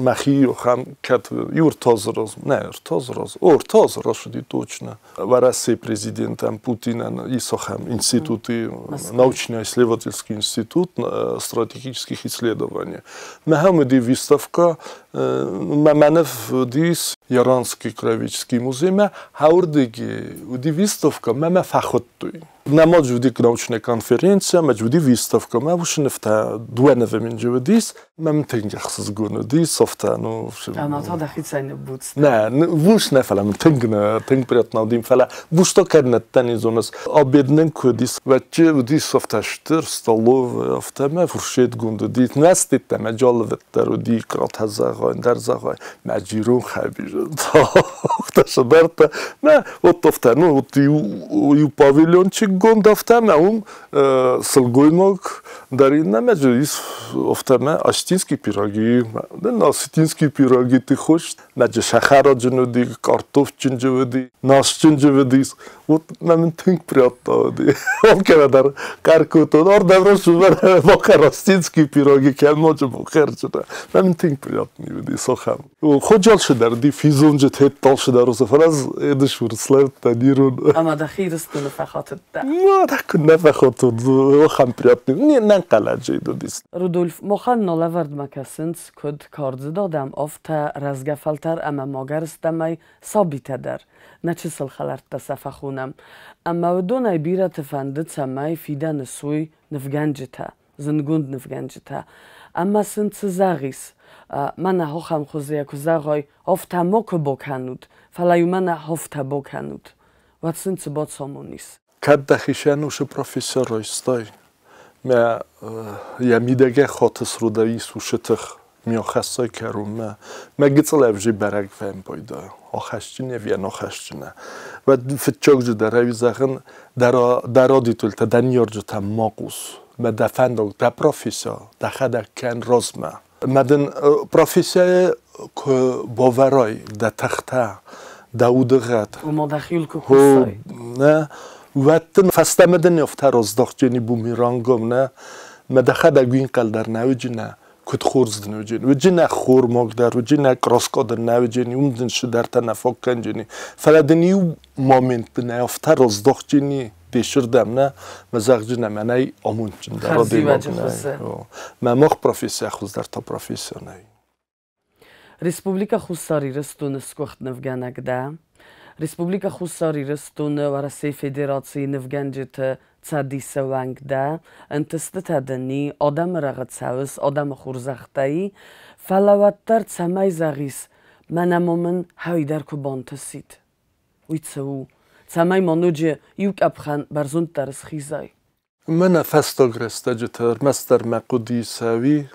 мӕхи ахӕм кӕд иу ӕртӕ раз, нӕ ӕртӕ раз, о, ӕртӕ раз уыди точно. Уӕрӕсейы президентӕн Путинӕн ис ахӕм институты, научно-исследовательский институт стратегических исследований. Мӕхӕм уыди выставка, мӕнӕ уыдис Яранский краеведческий музеймӕ, хауырдыги уыди выставка, мӕ мӕ фӕхуыдтой. Нӕ уыди научная конференция, мӕ уыди выставка, мӕ уыцы нывтӕ дыууӕ нывы мын уыдис, мӕм тынг ӕхсызгон уыдис, афтӕ, ну. Ӕмӕ та дӕхицӕй ныббуц. Нӕ, буц нӕ, фӕлӕ мын тынг тынг приятно уыди, фӕлӕ буц та кӕд нӕ дӕн, зоныс, обед нын куы уыдис, вӕдчы уыдис афтӕ стыр столовая, афтӕ мӕ фуршетгонд уыди, нӕстыдтӕ мӕ джалывӕддӕр уыди, къратӕ зӕгъай, ӕндӕр зӕгъай, мӕ джирон хӕбизын, афтӕ сыдӕртӕ, мӕ вот афтӕ, ну, вот иу павильончикгонд афтӕ, мӕ уым сылгоймаг дӕр иннӕ мӕ ис афтӕ мӕ осетинские пироги, да, осетинские пироги ты хочешь, мӕ сахараджын уыди, картофджынджы уыди, насджынджы уыдис, вот мӕ тынг приятно уыди. Алкӕмӕ дӕр хъӕр кодтон, ардӕм рацу, бахӕр осетинские пироги, кӕм ноджы бахӕрджытӕ. Мӕ тынг приятно уыди сахӕм. Ходжалшы дӕр уыди, физонджыты хетталшы дӕр уыцы, фӕлӕ ӕз эдыс урслӕвдтӕн ирон. Ӕмӕ дӕхи Ирыстоны фӕхатыдтӕ? Ну, так нӕ фӕхатыд, ахӕм приятный, не нӕнхъӕлӕджы уыдис. Рудольф, махӕн нӕ лӕвӕрдмӕ кӕсынц, куыд кардзыд адӕм, афтӕ рӕзгӕ фӕлтӕр ӕмӕ ма гӕрыстӕмӕй сабитӕ дӕр. Нӕ чысыл хӕлӕрттӕ сӕ фӕхонӕм. Ӕмӕ уыдонӕй бирӕты фӕнды, цӕмӕй фидӕны суой нывгӕнджытӕ, зындгонд нывгӕнджытӕ. Ӕмӕ сын цы зӕгъис? Мӕнӕ ахӕм хуызы куы зӕгъай, афтӕ макуы бакӕнут, фӕлӕ-иу мӕнӕ афтӕ бакӕнут. Уӕд сын цы бацамонис? Кӕд дӕхи сӕнусы профессор райстай, мӕ йӕ мидӕгӕй хатыс рудӕ Иисусы тых, ми ахӕссай кӕронмӕ, мӕ гыццыл ӕвзӕй бӕрӕг фӕмпайда, ахӕсджын ӕви ӕнахӕсджын. Уӕд фыццагджы дӕр ӕви зӕгъын, дӕ родительтӕ, дӕ ныййарджытӕм ма хъус, мӕ дӕ фӕндаг, дӕ профессия дӕхӕдӕг кӕн размӕ. Мӕ дын профессияйы куы бавӕрай дӕ тыхтӕ, дӕ удыгъӕд. Ома дӕхиуыл куы кусай. Нӕ, уӕд дын фӕстӕмӕ дын афтӕ раздӕхджени бумерангом, нӕ, мӕ дӕхӕдӕг уинхъӕл дӕр нӕ уыджынӕ, куыд хорз дын уыджын. Уыджынӕ хормаг дӕр, уыджынӕ краска дӕр нӕ уыджени, уым дын цыдӕртӕ нӕ фаг кӕнджени. Фӕлӕ дын иу момент дын афтӕ раздӕхджени десырдӕм, нӕ, мӕ зӕгъджынӕ мӕнӕй амондджындӕр адӕймаг нӕй. Мӕ мах профессия хуыздӕр та профессия нӕй. Республикӕ Хуссар Ирыстоны сгуыхт нывгӕнӕг дӕ. Республикӕ Хуссар Ирыстоны Уӕрӕсейы Федерацийы нывгӕнджыты цӕдисы уӕнг дӕ. Ӕнтыстытӕ дын и, адӕмы рӕгъы цӕуыс, адӕмы хорзӕхтӕй. Фӕлӕ уӕддӕр цӕмӕй зӕгъис, мӕнӕ ма мын хӕй дӕр куы бантысид. Уый цы у? Цӕмӕй ма ноджы иу къӕпхӕн бӕрзонддӕр схизай. Мӕнӕ фӕстаг рӕстӕджыты ӕрмӕстдӕр мӕ хъуыдыйы цӕуи,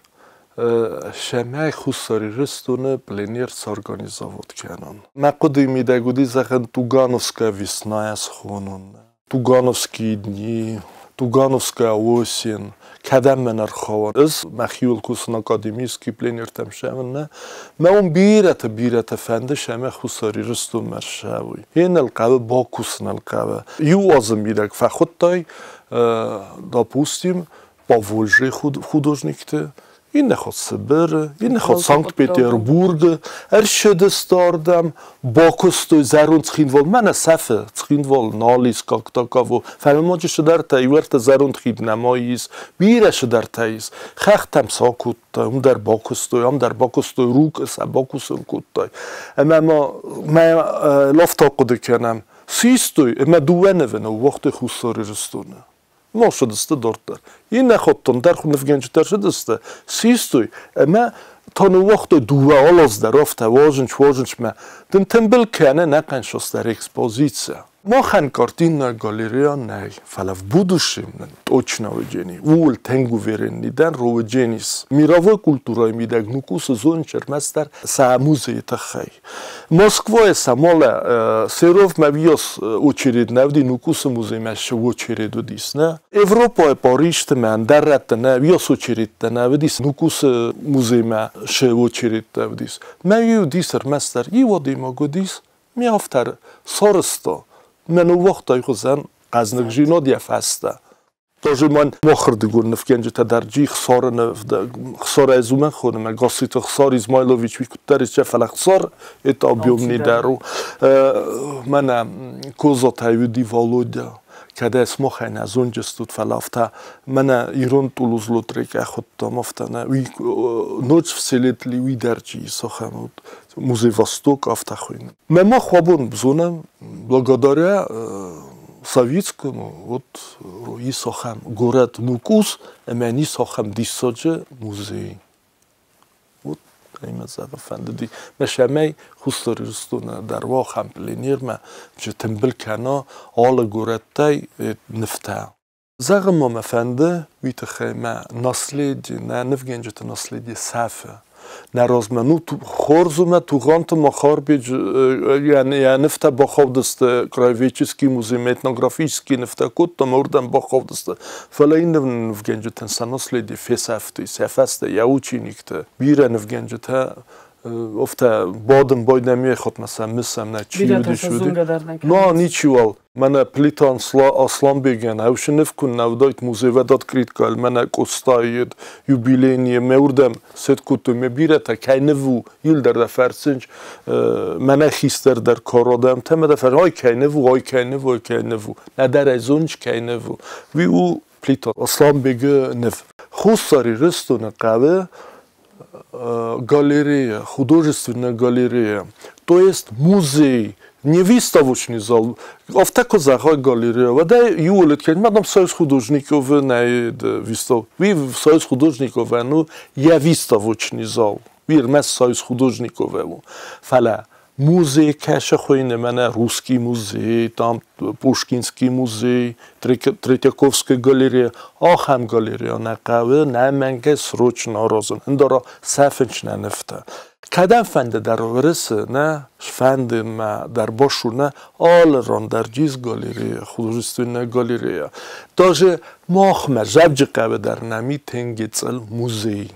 цӕмӕй Хуссар Ирыстоны пленэр сорганизовать кӕнон. Мӕ хъуыдыйы мидӕг уыди, зӕгъын, Тугановская весна схонон. Тугановские дни, Тугановская осень, кӕдӕм мӕн ӕрхауа. Ӕз мӕхиуыл кусын академический пленэртӕм сӕвын нӕ. Мӕ уым бирӕтӕ, бирӕтӕ фӕнды, сӕмӕ Хуссар Ирыстонмӕ ссӕуой. Йе хъӕуы бакусын хъӕуы. Иу азы мидӕг фӕхуыдтай, допустим, Поволжье художникты, иннӕ хатт Сыбыры, иннӕ хатт Санкт-Петербургы, ӕрсыдысты ардӕм, бакуыстой зӕронд Цхинвал, мӕнӕ сӕфы Цхинвал, нал ис как таково, фӕлӕ ма цыдӕртӕ, иуӕртӕ зӕронд хид нӕма ис, бирӕ цыдӕртӕ ис. Хӕхтӕм сӕ акодтой, уым дӕр бакуыстой, ам дӕр бакуыстой, Рукъы сӕ бакусын кодтой. Ӕмӕ ма мӕ лафта хъуыды кӕнӕм, систой ӕмӕ дыууӕ нывы ныууагътой Хуссар Ирыстоны. Ма цыдысты дарддӕр. Иннӕ хаттон дӕр нывгӕнджытӕ цыдысты, систой ӕмӕ та ныууагътой дыууӕ алаз дӕр афтӕ уазынч-уазынчмӕ. Дын тымбыл кӕны нӕхъӕн сосдӕр экспозиция. Махӕн картинная галерея нӕй, фӕлӕ в будущем нын точно уыджени. Ууыл тынг уверенный дӕн, уыдженис. Мировой культурӕйы мидӕг Нукусы зоныс ӕрмӕстдӕр сӕ музейы тыххӕй. Москвайы самолӕ Серов мӕ виос очередь нӕ уыди, Нукусы музеймӕ шы очередь уыдис, нӕ? Европӕйы Парижты мӕ ӕндӕр рӕтты нӕ виос очередтӕ нӕ уыдис, Нукусы музеймӕ шы очередтӕ уыдис. Мӕ уыдис ӕрмӕстдӕр иу адӕймаг уыдис, ме автор сарӕзта, мӕ ныууагъта хуызӕн хъӕзныгдзинад йӕ фӕстӕ. Тоже мӕн махырдыгон нывгӕнджытӕ дӕр джих Хсары Хсарӕй зумӕн хоны, мӕ Гасситы Хсар Измайлович уый куыддӕр исча, фӕлӕ Хсар это объемный дӕр у. Мӕнӕ Козатӕй уыди Володя, кӕд ӕй смахӕй нӕ зонджыстут, фӕлӕ афтӕ мӕнӕ ирон Тулуз-Лотрек ӕхуыдтам, афтӕ нӕ уый Ночь в селе Тли уый дӕр чи ис, ахӕм уыд. Музей Восток афтӕ хуыйны. Мӕ мах абон зонӕм, благодаря советскому вот ис ахӕм горӕт Нукус ӕмӕ ис ахӕм диссаджы музей. Вот ӕмӕ зӕгъы фӕндыди. Мӕ сӕмӕй Хуссар Ирыстоны дӕр уа ахӕм пленермӕ, чи тымбыл кӕна алы горӕттӕй нывтӕ. Зӕгъын ма мӕ фӕнды, уый тыххӕй мӕ наследие, нӕ нывгӕнджыты наследие сӕфы. Нӕ размӕ ну хорз у мӕ Тугъанты Махарбеджы йӕ нывтӕ бахаудысты краеведческий музеймӕ, этнографический нывтӕ кодтам, уырдӕм бахаудысты. Фӕлӕ иннӕ нывгӕнджытӕн сӕ наследие фесӕфти, сӕ фӕстӕ йӕ учениктӕ. Бирӕ нывгӕнджытӕ афтӕ бадын байдӕм ехотмӕ сӕ мысӕм, нӕ чи уыдис, уыди. Но ничиуал. Мӕнӕ Плитан Асланбегӕн ӕвсы ныв куы нӕ уыдаид музей открыткӕйыл, мӕнӕ Къостайы юбилейный мӕ уырдӕм сет кодтой, мӕ бирӕтӕ кӕй ныв у, иуылдӕр дӕ фӕрсынч, мӕнӕ хистӕр дӕр кородӕмтӕ, мӕ дӕ фӕрсынч, ай кӕй ныв у, ай кӕй ныв у, ай кӕй ныв у. Нӕдӕр ӕй зоныс, кӕй ныв у. Уый у Плитан Асланбегы ныв. Хуссар Ирыстоны хъӕуы галерея, художественная галерея, то есть музей, не выставочный зал. Афтӕ куы зӕгъай галерея, уӕд ӕй иуыл мадам Союз художников нӕ выстав. Уый Союз художников ну йӕ выставочный зал. Уый ӕрмӕст Союз художников у. Фӕлӕ музей кӕсы хуыйны мӕнӕ Русский музей, там Пушкинский музей, Третьяковская галерея. Ахӕм галерея нӕ хъӕуы, нӕ мӕнгӕй срочно аразын. Ӕндӕра сӕфынч нӕ нывтӕ. Кӕдӕм фӕнды дӕр Уырысы, нӕ сфӕнды мӕ дӕр Башур, нӕ алы ран дӕр ис галерея, художественная галерея. Даже махмӕ Дзӕуджыхъӕуы дӕр нӕм и тынг гыццыл музей.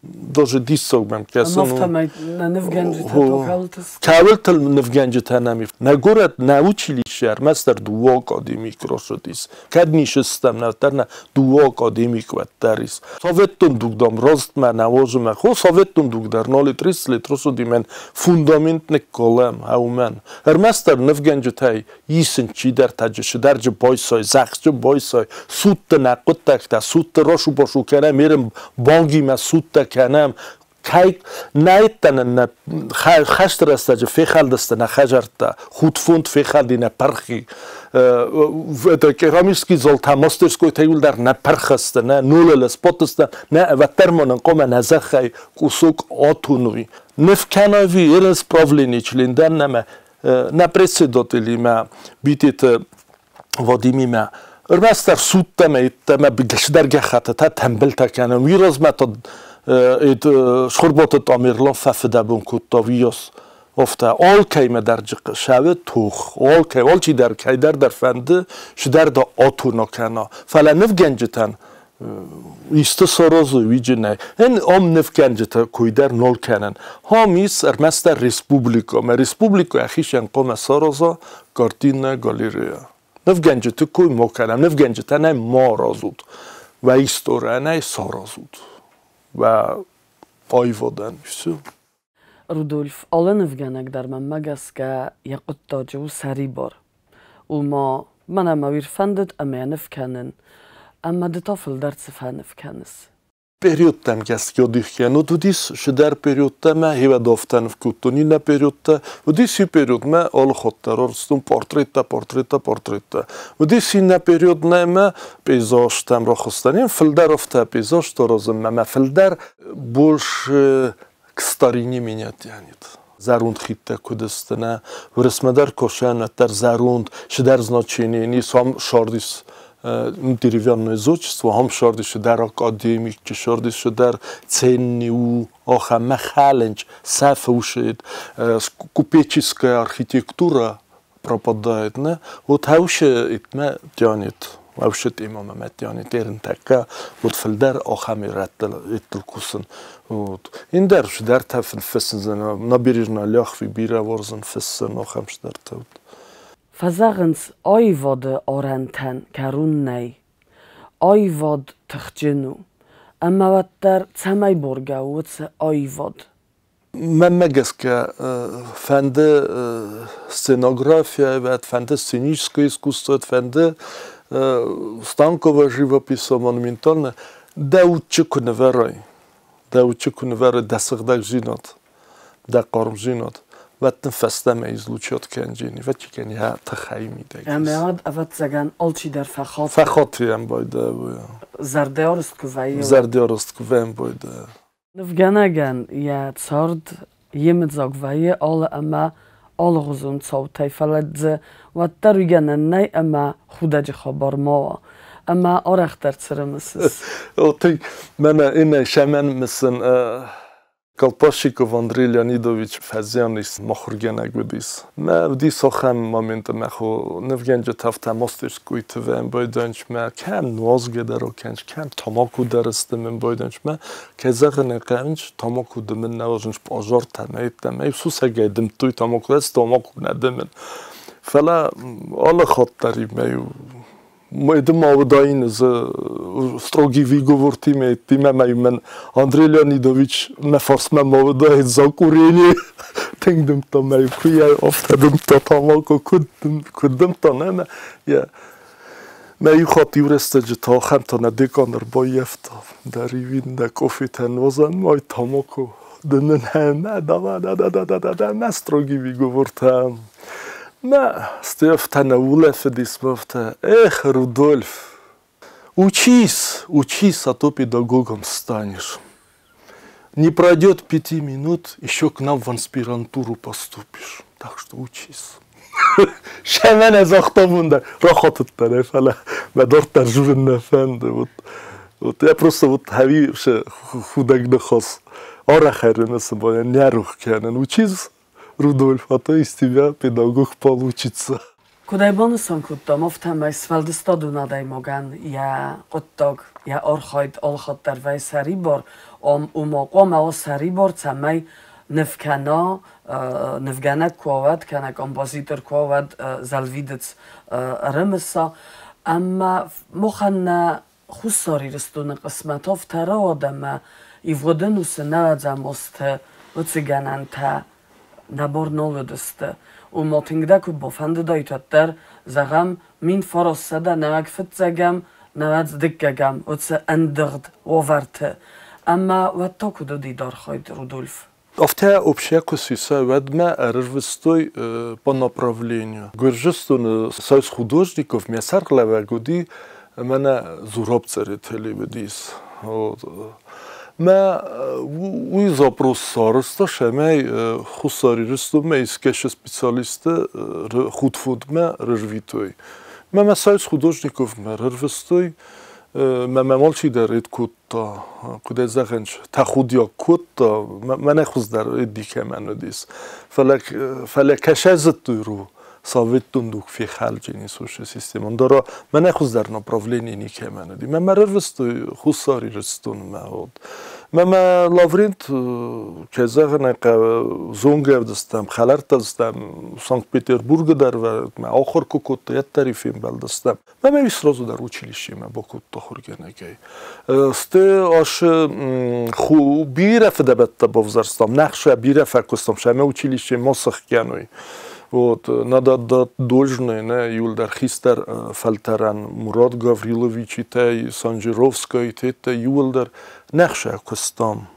Даже диссаг мӕм кӕсы. Афтӕмӕй нӕ нывгӕнджытӕ кӕуылты Кӕуылты нывгӕнджытӕ нӕм и. Нӕ горӕт, нӕ училище ӕрмӕстдӕр дыууӕ академик рацыдис. Кӕд ницы стӕм, нӕдӕр нӕ дыууӕ академик уӕддӕр ис. Советтон дуг дам растмӕ нӕ уазымӕ. Хо советтон дуг дӕр нал и 30 лет рацыди, мӕн фундамент ныккалӕм, ӕумӕн. Ӕрмӕстдӕр нывгӕнджытӕй исын чидӕртӕ чидӕрджы байсай, зӕхджы байсай, судты нӕ хъуыддӕгтӕ, судты рашу-башу кӕнӕм, ерын бангимӕ судтӕ кӕнӕм. Кӕй нӕйттӕ нӕ хӕсты рӕстӕджы фехӕлдысты нӕ хӕдзӕрттӕ, худфонд фехӕлди нӕ пырхи. Это керамический зал та мастерской иуылдӕр нӕ пырх сты, нӕ нулыл спотысты, нӕ ӕвӕддӕр ма нын хъуамӕ нӕ зӕххӕй кусок атоной. Ныв кӕнӕ ерын правление член дӕн нӕмӕ нӕ председателимӕ Битеты Вадимимӕ. Ӕрмӕстдӕр судтӕ мӕ йеддӕмӕ чидӕр гӕххӕттытӕ тӕмбылтӕ кӕнӕм. Уый размӕ та Цхуырбаты Тамерлан фӕфыдӕбон кодта уыйас. Афтӕ алкӕимӕ дӕр сӕвы тох, алкӕй, алчидӕр кӕйдӕр дӕр фӕнды, чидӕр дӕ атона кӕна. Фӕлӕ нывгӕнджытӕн исты саразой, уыйджы нӕй. Эн ам нывгӕнджытӕ кой дӕр нал кӕнын. Ам ис ӕрмӕстдӕр республикӕ, ӕмӕ республикӕ йӕхицӕн хъуамӕ сараза картинная галерея. Нывгӕнджыты кой ма кӕнӕм, нывгӕнджытӕ нӕ ма аразут. Уӕ историйӕ саразут. Уӕ аивадӕн, всё. Рудольф, алы нывгӕнӕг дӕр мӕнмӕ гӕсгӕ йӕ хъуыддаджы у сӕрибар. Ома, мӕнӕ мӕ уый рфӕндыд ӕмӕ йӕ ныв кӕнын. Ӕмӕ ды та фылдӕр цы фӕныв кӕныс? Периодтӕм гӕсгӕ дих кӕнут. Уыдис цыдӕр периодтӕ мӕ хивӕдофтӕ ныв кодтон, иннӕ периодтӕ. Уыдис иу период мӕ алы хатт дӕр ӕрцыдтон портреттӕ, портреттӕ, портреттӕ. Уыдис иннӕ период нӕ мӕ пейзажтӕм рахызтӕн. Фылдӕр афтӕ пейзажтӕ аразынмӕ мӕ фылдӕр больше к старине меня тянет. Зӕронд хидтӕ куыд сты, нӕ? Уырысмӕ дӕр косӕн, уӕддӕр зӕронд, цыдӕр значение ис, ам сардис деревянное зодчество, ам сардис цыдӕр академик, сардис цыдӕр ценный у, ахӕм мӕхӕлынч, сӕфы ушед, купеческая архитектура пропадает, не? Вот хауше итмӕ тянет. Хауше темамӕ мӕ тянет эринтӕккӕ, вот фылдӕр ахӕм ирӕттыл иттыл кусын. Вот. Индӕр цыдӕртӕ фыссын, набережная Ляхви бирӕ уарзын фыссын, ахӕм цыдӕртӕ. Фӕзӕгъынц, аивады арӕнтӕн кӕрон нӕй. Аивад тыхджын у. Ӕмӕ уӕддӕр цӕмӕй боргӕ у уыцы аивад? Мӕнмӕ гӕсгӕ, фӕнды сценография, фӕнды сценическое искусство, фӕнды станковая живопись, монументальная, дӕ удчы куы нывӕрай, дӕ удчы куы нывӕрай дӕ сыгъдӕгдзинад, дӕ хъармдзинад, уӕд дын фӕстӕмӕ излучат кӕнджени, вӕд йӕ тыхӕй мидӕг. Ӕмӕ уӕд, ӕвӕццӕгӕн, алчидӕр фӕхаты. Фӕхаты йӕм байдайы. Зӕрдӕарӕзт куы вӕййы. Зӕрдӕарӕзт куы вӕййы байдайы. Нывгӕнӕгӕн йӕ цард йемыдзаг вӕййы алы ӕмӕ алыгъуызон цаутӕй, фӕлӕ дзы уӕддӕр уый гӕнӕн нӕй ӕмӕ худӕджы хабар ма уа. Ӕмӕ арӕхдӕр цы рымысыс? Тынг мӕнӕ иннӕ сӕмӕн мысын. Колпашиков Андрей Леонидович фӕзиан ис, махуыргӕнӕг уыдис. Мӕ уыдис ахӕм момент, ӕмӕ хо нывгӕнджытӕ афтӕ мастерскойты вӕм байдӕнч мӕ, кӕм нуазгӕ дӕр акӕнч, кӕм тамако дӕр сдымын байдӕнч мӕ, кӕй зӕгъын ӕй хъӕуынч, тамако дымын нӕ уарзынч, пъазартӕ мӕ йеддӕмӕ сусӕгӕй дымдтой тамако, ӕз тамако нӕ дымын. Фӕлӕ алы хатт дӕр мӕ-иу Ма уыдаин строгий выговортимӕ, еттимӕ мӕ мӕн Андрей Леонидович мӕ фарсмӕ ма уыдаид за курение. Тынг дымдта мӕ, куы йӕ афтӕ дымдта тамако, куыд куыд дымдта, нӕ мӕ йӕ мӕ иу хатт иу рӕстӕджы та ахӕмтӕ нӕ декан ӕрбаййӕфта. Дӕ ривин, дӕ къофитӕ нуазӕн, май тамако дымын ӕмӕ да да да да да да да мӕ строгий выговортӕ. Мӕ стӕй афтӕ нӕ улӕфыдис мӕ афтӕ, эх, Рудольф, учись, учись, а то педагогом станешь. Не пройдет 5 минут, еще к нам в аспирантуру поступишь. Так что учись. Шәмән загъта рахатыдтӕн, фӕлӕ мӕ дарддӕр дзурын нӕ фӕнды. Вот, вот я просто вот хӕви худӕг ныхас арӕх ӕрымысын, нӕ рох кӕнын. Учись, Рудольф, а то из тебя педагог получится. Куыд ӕй банысан кодтам, афтӕмӕй сфӕлдыстадон адӕймагӕн йӕ хъуыддаг, йӕ архайд алыхатт дӕр вӕййы сӕрибар, ома хъуамӕ уа сӕрибар, цӕмӕй ныв кӕна, нывгӕнӕг куы уа, уӕд, кӕнӕ композитор куы уа, уӕд зӕлвидыц ӕрымыса. Ӕмӕ махӕн нӕ Хуссар Ирыстоны хъысмӕт афтӕ рауад, ӕмӕ ивгъуыд ӕнусы 90-ӕм азты уыцы гӕнӕнтӕ нӕ бар нал уыдысты. Ома тынг дӕ куы бафӕндыдаид, уӕддӕр, зӕгъӕм, 1991, 92-ӕм уыцы ӕндыгъд уавӕрты. Ӕмӕ уӕд та куыд уыди дӕ архайд, Рудольф? Афтӕ общая куы сиса, уӕдмӕ ӕрырвыстой по направлению. Гуырдзыстоны союз художников мӕ сӕргълӕууӕг уыди мӕнӕ Зураб Цъеретели уыдис. Мӕ уый запрос сарӕзта, цӕмӕй Хуссар Ирыстонмӕ искӕцы специалистты худфондмӕ рырвитой. Мӕ мӕ союз художниковмӕ рырвыстой, мӕ мӕм алчидӕр ӕд кодта, куыд ӕй зӕгъӕн, тӕхудиаг кодта, мӕнӕ хуыздӕр ӕд никӕмӕн уыдис. Фӕлӕ, фӕлӕ кӕсӕ зыдтой ру, советон дуг фехӕлджени сушы система. Дара мӕнӕ хуыздӕр направление никӕмӕн уыди. Мӕ мӕ рырвыстой Хуссар Ирыстонмӕ. Вот. Мӕ мӕ Лаврент, кӕй зӕгъын ӕй хъӕуы, зонгӕ уыдыстӕм, хӕлӕрттӕ уыдыстӕм Санкт-Петербургы дӕр мӕ ахуыр куы кодта, уӕддӕр фембӕлдыстӕм. Мӕ мӕ сразу дӕр училищемӕ бакодта ахуыргӕнӕгӕй. Сты асы бирӕ фыдӕбӕттӕ бавзӕрстам, нӕхсӕ бирӕ фӕкуыстам, сӕмӕ училище ма сыхгӕной. Вот, надо отдать должное, нӕ иуылдӕр хистӕр фӕлтӕрӕн Мурат Гавриловичитӕй, Санджировскайтӕ иуылдӕр нӕхсӕ куыстам.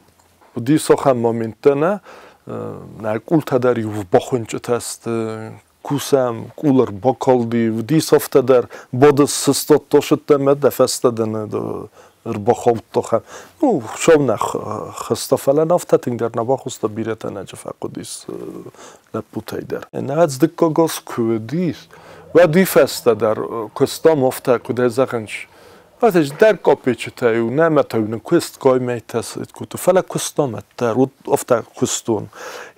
Уыдис ахӕм моменттӕ, нӕ, нӕ къултӕ дӕр иу бахуынчъытӕ сты, кусӕм, къул ӕрбакалди, уыдис афтӕ дӕр, бады сыстад тасыдтӕ мӕ дӕ фӕстӕ дын Ӕрбахаудта. Ну, Хуыцау нӕ хызта, фӕлӕ афтӕ тынгдӕр нӕ бахуыста, бирӕтӕ нӕджы фӕхъуыдис лӕппутӕй дӕр. Нӕ дыккаг аз куы уыдис, уӕд уый фӕстӕ дӕр куыстам афтӕ, куыд ӕй зӕгъынц, дӕр копечытӕ-иу нӕ та нын куыст гаймӕйтӕ кодтой, фӕлӕ куыстам ӕддӕр, афтӕ куыстон.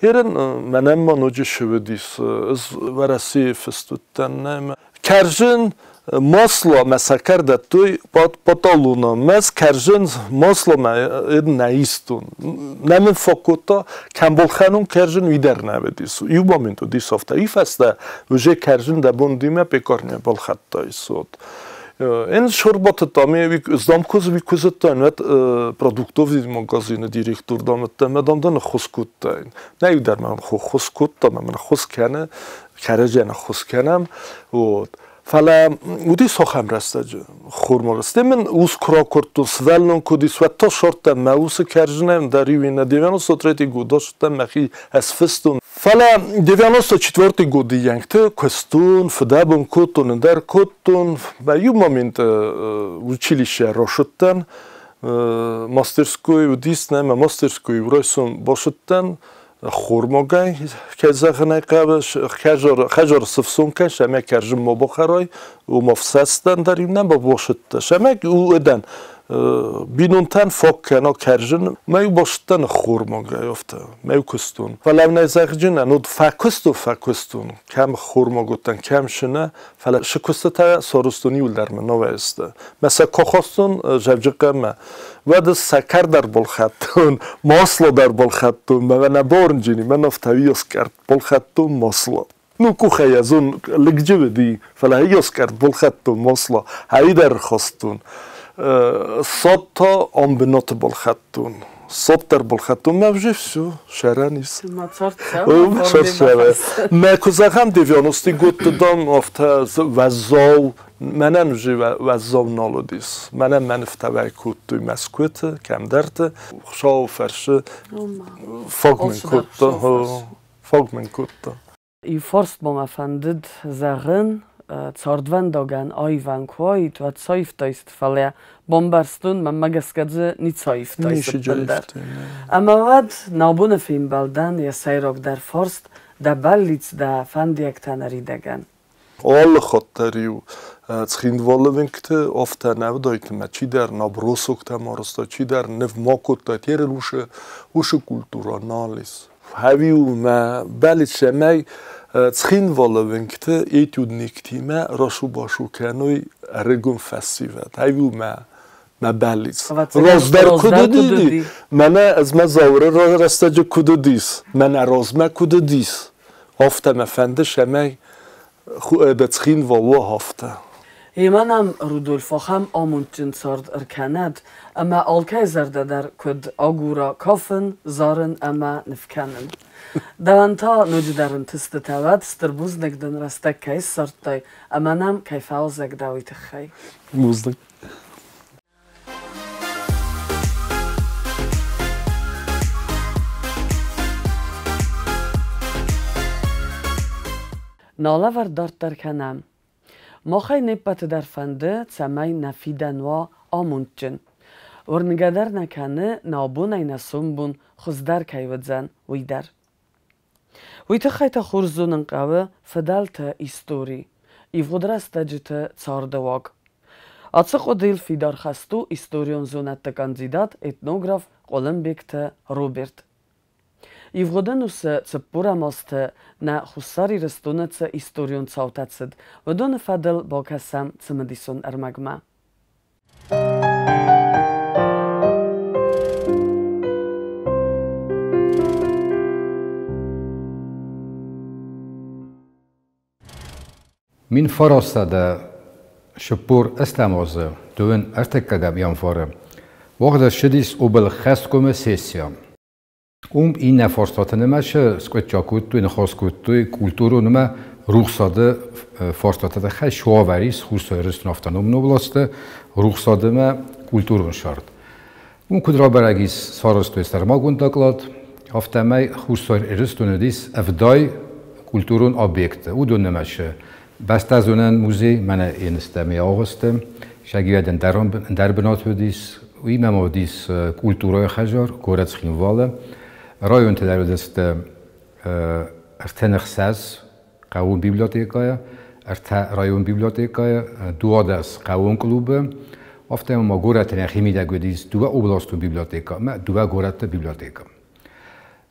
Ерын мӕнӕн ма ноджы шы уыдис, ӕз Уӕрӕсейы фыст уыдтӕн, нӕ кӕрзын масло мӕ сӕкӕр дӕттой паталона. Мӕз кӕрзын масло мӕ нӕ истон. Нӕ мын фӕкодта, кӕм балхӕнон кӕрзын, уый дӕр нӕ уыдис. Иу момент уыдис афтӕ. Уый фӕстӕ уже кӕрзын дӕ бон димӕ пекарня балхӕдтай сот. Эн шорбаты там замкоз викозыдтан, вет продуктовый магазины директор дамытта, мӕ дамдан ӕххуыс кодтаин. Нӕ иу дӕр мӕм ххуыс кодта, мӕ мын ӕххуыс кӕны, кӕрӕдзийӕн ӕххуыс кӕнӕм. Вот. Фӕлӕ уыдис ахӕм рӕстӕджы хормаг. Стӕй мын ус куы ракуырдтон, сывӕллон куы уыдис, уӕд та ссардтам мӕ усы кӕрзынӕн дӕр иу иннӕ 93 годы ссыдтӕн мӕхи ӕз фыстон. Фӕлӕ 94 годы янгты куыстон, фыдӕбон кодтон, ӕндӕр кодтон. Мӕ иу момент училище рашыдтӕн, мастерской уыдис, нӕ мӕ мастерской райсом башыдтӕн, хормагӕй, кӕй зӕгъын ӕй хъӕуы, хӕжар сыфсон кӕс ӕмӕ кӕрзын ма бахӕрай, уым ӕфсӕстӕн дӕр иу нӕ бабошыдта. Ӕмӕ уыдӕн бинонтӕн фаг кӕна кӕрзын, мӕ иу башыдтӕн хормагӕй афтӕ, мӕ иу куыстон. Фӕлӕ нӕ зӕгъджынӕн, уыд фӕкуыстон, фӕкуыстон, кӕм хормаг уыдтӕн, кӕм шынӕ, фӕлӕ шы куыстытӕ сарӕзтон иуылдӕр мӕ ногӕй сты. Мӕ сӕ кохостон Зӕвджыхъӕмӕ. Уӕд сӕкӕр дӕр балхӕдтон, масло дӕр балхӕдтон, мӕ нӕ бауырнджыни, мӕн афтӕ уыйаскъӕртт балхӕдтон масло. Ну, къухӕй ӕзон лыгджы уыди, фӕлӕ уыйаскъӕртт балхӕдтон масло, ӕй дӕр рхастон. Ссад та ам бынаты балхӕдтон. Ссад дӕр балхӕдтон, мӕ уже все, сӕрӕн ис. Мӕ куы зӕгъӕм, 90-ты годты дам афтӕ уӕззау, мӕнӕн уже уӕззау нал уыдис. Мӕнӕн мӕ нывтӕ кодтой Мӕскуыты, кӕмдӕрты. Хуыцауы фӕрсы фаг мын кодта. Фаг мын кодта. Иу фарст ма мӕ фӕндыд зӕгъын, цардвӕндагӕн аивӕн куы уаид, уӕд цы аивтаис, фӕлӕ бамбӕрстон, мӕнмӕ гӕсгӕ дзы ницы аивтаис ӕппындӕр. Ӕмӕ уӕд нӕ абоны фембӕлдӕн йӕ сӕйрагдӕр фарст дӕ бӕллиц, дӕ фӕндиӕгтӕ ныридӕгӕн. Алы хатт дӕр-иу Цхинвалы уынгты афтӕ нӕ уыдаид, ӕмӕ чидӕр набросоктӕ ма арӕзта, чидӕр ныв ма кодта, терыл уышы культурӕ нал ис. Хӕвиу мӕ бӕллиц, цӕмӕй Цхинвалы уынгты этюдниктимӕ расу-басу кӕной ӕрыгон фӕсивӕд. Хӕвиу мӕ мӕ бӕллиц. Раздӕр куыд уыди? Мӕнӕ ӕз мӕ Зауыры рӕстӕджы куыд уыдис, мӕнӕ размӕ куыд уыдис, афтӕ мӕ фӕнды, цӕмӕй Цхинвал уа афтӕ. Емӕ нӕм Рудольф ахӕм амондджын цард ӕркӕнӕд, ӕмӕ алкӕй зӕрдӕ дӕр куыд агура кафын, зарын ӕмӕ ныв кӕнын. Дӕуӕн та ноджыдӕр ӕнтыстытӕ уӕд, стыр бузныг дын рӕстӕг кӕй ссардтай ӕмӕ нӕм кӕй фӕуазӕг дӕ, уый тыххӕй. Бузныг. Нӕ алӕвӕрд дарддӕр кӕнӕм. Махӕй не ппӕты дӕр фӕнды, цӕмӕй нӕ фидӕн уа амондджын. Уырнгӕ дӕр нӕ кӕны, нӕ абонӕй нӕ сомбон хуыздӕр кӕй уыдзӕн, уый дӕр. Уый тыххӕй та хорз зонын хъӕуы фыдӕлты истори, ивгъуыд рӕстӕджыты царды уаг. Ацы хъуыдыйыл фидар хӕст у историон зонӕдты кандидат, этнограф Хъуылымбегты Роберт. Ивгъуыд ӕнусы 40 азты нӕ Хуссар Ирыстоны цы историон цаутӕ цыд, уыдоны фӕдыл бакӕсӕм цымыдисон ӕрмӕгмӕ. 1948 азы 23 январы уагъд ӕрцыдис облхӕсткомы сессия. Уым иннӕ фарстаты нымӕцы скъуыддзаг кодтой, ныхас кодтой культурон ӕмӕ рухсады фарстаты тыххӕй суавӕр ис Хуссар Ирыстоны автономон областы рухсады ӕмӕ культурон сӕрд. Уым куыд рабӕрӕг ис, сарӕзтой сӕрмагонд доклад, афтӕмӕй Хуссар Ирыстоны уыдис 70 культурон объекты. Уыдон нымӕцы бӕстӕзонӕн музей, мӕнӕ Еныстӕм йӕ агъуысты, Шагиад ӕндӕр бынат уыдис, уыимӕ ма уыдис культурӕйы хӕдзар горӕт Цхинвалы. Районты дӕр уыдысты 36 хъӕууон библиотекӕйы, 3 район библиотекӕйы, 12 хъӕууон клубы. Афтӕ ма горӕты нӕхимидӕг уыдис 2 областон библиотекӕ ӕмӕ 2 горӕты библиотекӕ.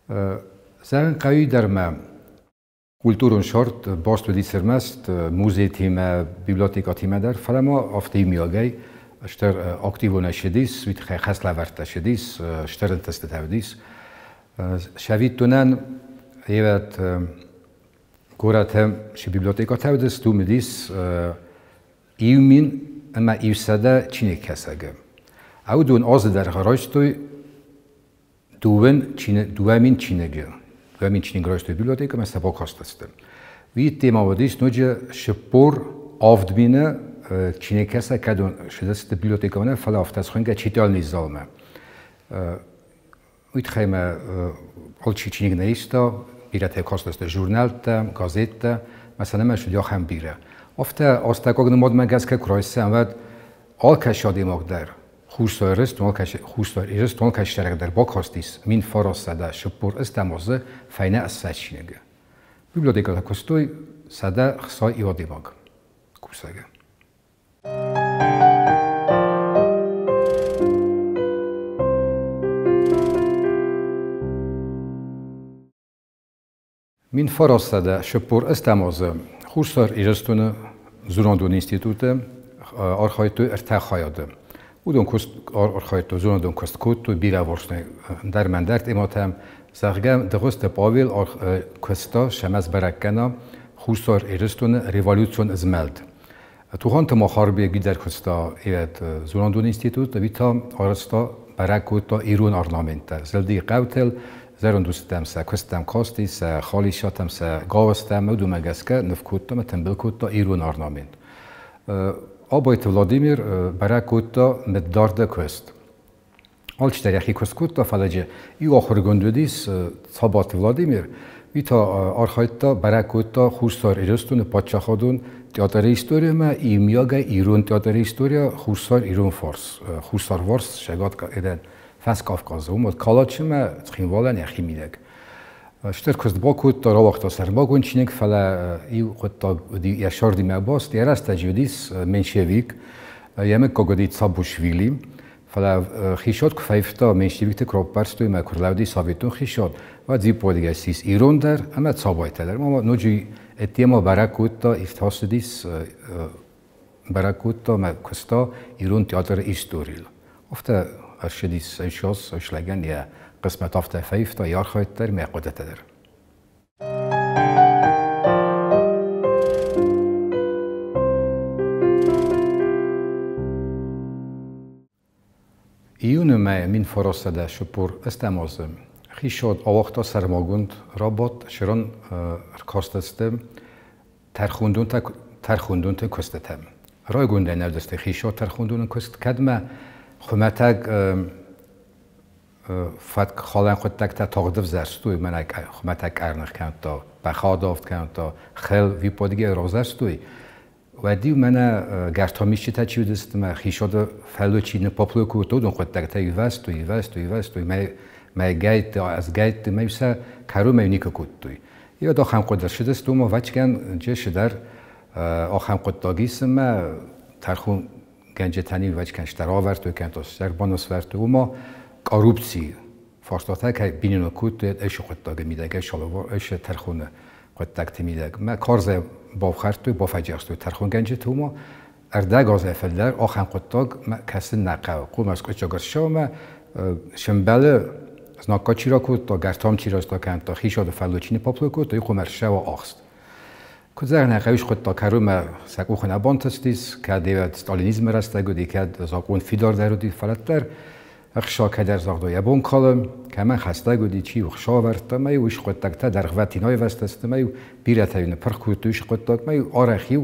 Зӕгъын хъӕуы дӕр ма культурон шарт баст уыдис ӕрмӕст музейтимӕ, библиотекӕтимӕ дӕр, фӕлӕ ма афтӕ иумиагӕй стыр активон ссыдис, уый тыххӕй хӕслӕвӕрдтӕ ссыдис, стыр ӕнтыстытӕ уыдис. Сӕвиттонӕн ивӕт горӕты цы библиотекӕтӕ уыдис, уым уыдис 1100 чиныгкӕсӕгы. Уыдон азы дӕргъы райстой 2000 чиныджы. 2000 чиныг райстой библиотекӕмӕ, сӕ бакастысты. Уый темӕ уыдис ноджы 47 000 чиныгкӕсӕг, кӕдон ссыдысты библиотекӕмӕ, фӕлӕ афтӕ схуынгӕ читальный залмӕ. Уый тыххӕй ма алчи чиныг нӕ иста, бирӕтӕ кастысты журналтӕ, газеттӕ, мӕ нӕ уыди ахӕм бирӕ. Афтӕ азтӕккаг нымадмӕ гӕсгӕ куы райсӕм, уӕд алкӕцы адӕймаг дӕр Хуссар Ирыстон алкӕцы цӕрӕг дӕр бакастис 1948 азы фӕйнӕ 20 чиныджы. Библиотекӕты куыстой 160 адӕймаг кусӕгы. 1948 азы Хуссар Ирыстоны зонадон институты архайдтой 3 хайады. Уыдон архайдтой зонадон куыст кодтой бирӕварсонӕй ӕндӕр ӕмӕ ӕндӕр темӕтӕм. Зӕгъгӕ, Дыгъуызты Павел куыста сӕмӕ сбӕрӕг кӕна Хуссар Ирыстоны революцион змӕлд. Тугъанты Махарбег дӕр куыста зонадон институты, уый та арӕзта, бӕрӕг кодта ирон орнаменттӕ. Зылди хъӕутыл, зӕронд устытӕм сӕ куыстытӕм касти, сӕ халисатӕм, сӕ гауызтӕм, уыдонмӕ гӕсгӕ ныв кодта ӕмӕ тымбыл кодта ирон орнамент. Абайты Владимир бӕрӕг кодта мыддарды куыст. Алчидӕр йӕхи куыст кодта, фӕлӕ джы иу ахуыргонд уыдис Цабаты Владимир, уый та архайдта, бӕрӕг кодта Хуссар Ирыстоны паддзахадон театры историямӕ, иумиагӕй ирон театры история Хуссар ирон фарс, Хуссарварс сӕгат Фӕскавказы, уым уыд Калачымӕ, Цхинвалӕн йӕхи мидӕг. Стыр куыст бакодта, рауагъта сӕрмагонд чиныг, фӕлӕ иу хъуыддаг уыди йӕ сӕрдимӕ баст, йӕ рӕстӕджы уыдис меньшевик, йӕ мыггаг уыди Цабушвили, фӕлӕ хицауад куы фӕивта, меньшевикты куы раппӕрстой ӕмӕ куы рлӕуди советон хицауад, уӕд Зиппойдыгӕй ссис ирон дӕр ӕмӕ Цабайтӕ дӕр. Ма ноджы тема бӕрӕг кодта, иртасыдис, бӕрӕг кодта ӕмӕ куыста ирон театры историйыл. Афтӕ ӕрцыдис ӕшос ӕшлӕгӕн йӕ хъысмӕт афтӕ фӕивта, йӕ архайд дӕр, йӕ хъуыдытӕ дӕр. Июны мӕйы 1948 азы хицауад ауагъта сӕрмагонд рабадт, цыран ӕркастысты тӕрхондонты куыстытӕм. Райгондӕй нӕ уыдысты хицауад тӕрхондоны куыст, кӕдмӕ хуымӕтӕг фӕткхалӕн хъуыддӕгтӕ тагъд ӕвзӕрстой, мӕнӕ хуымӕтӕг къӕрных кӕнта, бӕхадавд кӕнта, хыл виппайдыгӕй равзӕрстой. Уӕд-иу мӕнӕ гӕртамисджытӕ чи уыдысты ӕмӕ хицауады фӕллой чи ныппаплой кодтой, уыдон хъуыддӕгтӕ ивӕзтой, ивӕзтой, ивӕзтой, мӕйгӕйтты, азгӕйтты, мӕ сӕ кӕронмӕ никуы кодтой. Иуӕд ахӕм хъуыды ӕрцыдысты, уымӕ ӕвӕццӕгӕн джы цыдӕр ахӕм хъуыддаг ис ӕмӕ тӕрхонгӕнджытӕн ӕвӕццӕгӕн стӕр авӕрдтой, кӕнӕ та стӕр банос вӕрдтой, уымӕ коррупцийы фарстатӕ кӕй биноныг кодтой эшы хъуыддаджы мидӕг, эшы тӕрхоны хъуыддӕгты мидӕг. Мӕ карзӕй бафхӕрдтой, бафӕдзӕхстой тӕрхонгӕнджыты, уымӕ ӕрдӕг азӕй фылдӕр ахӕм хъуыддаг кӕсын нӕ хъӕуы. Хъуамӕ скъуыддзаг ӕрцӕуа ӕмӕ сӕмбӕлы знаггад чи ракодта, гӕртам чи раста кӕнӕ та хицауады фӕллой чи ныппаплой кодта, уый хъуамӕ ӕрцӕуа ахст. Куыд зӕгъын ӕй хъӕуы, хъуыддаг кӕронмӕ сӕ къухы нӕ бантыстис, кӕд ивӕд сталинизмы рӕстӕг уыди, кӕд закъон фидардӕр уыди, фӕлӕ дӕр ӕхца кӕдӕр загътой йӕ бон калы, кӕмӕн хӕстӕг уыди, чи ӕхца ӕвӕрдта, ӕмӕ-иу уый хъуыддӕгтӕ дӕргъвӕтин айвӕзтысты, ӕмӕ-иу бирӕтӕ-иу ныппырх кодтой уыцы хъуыддаг, ӕмӕ-иу арӕх-иу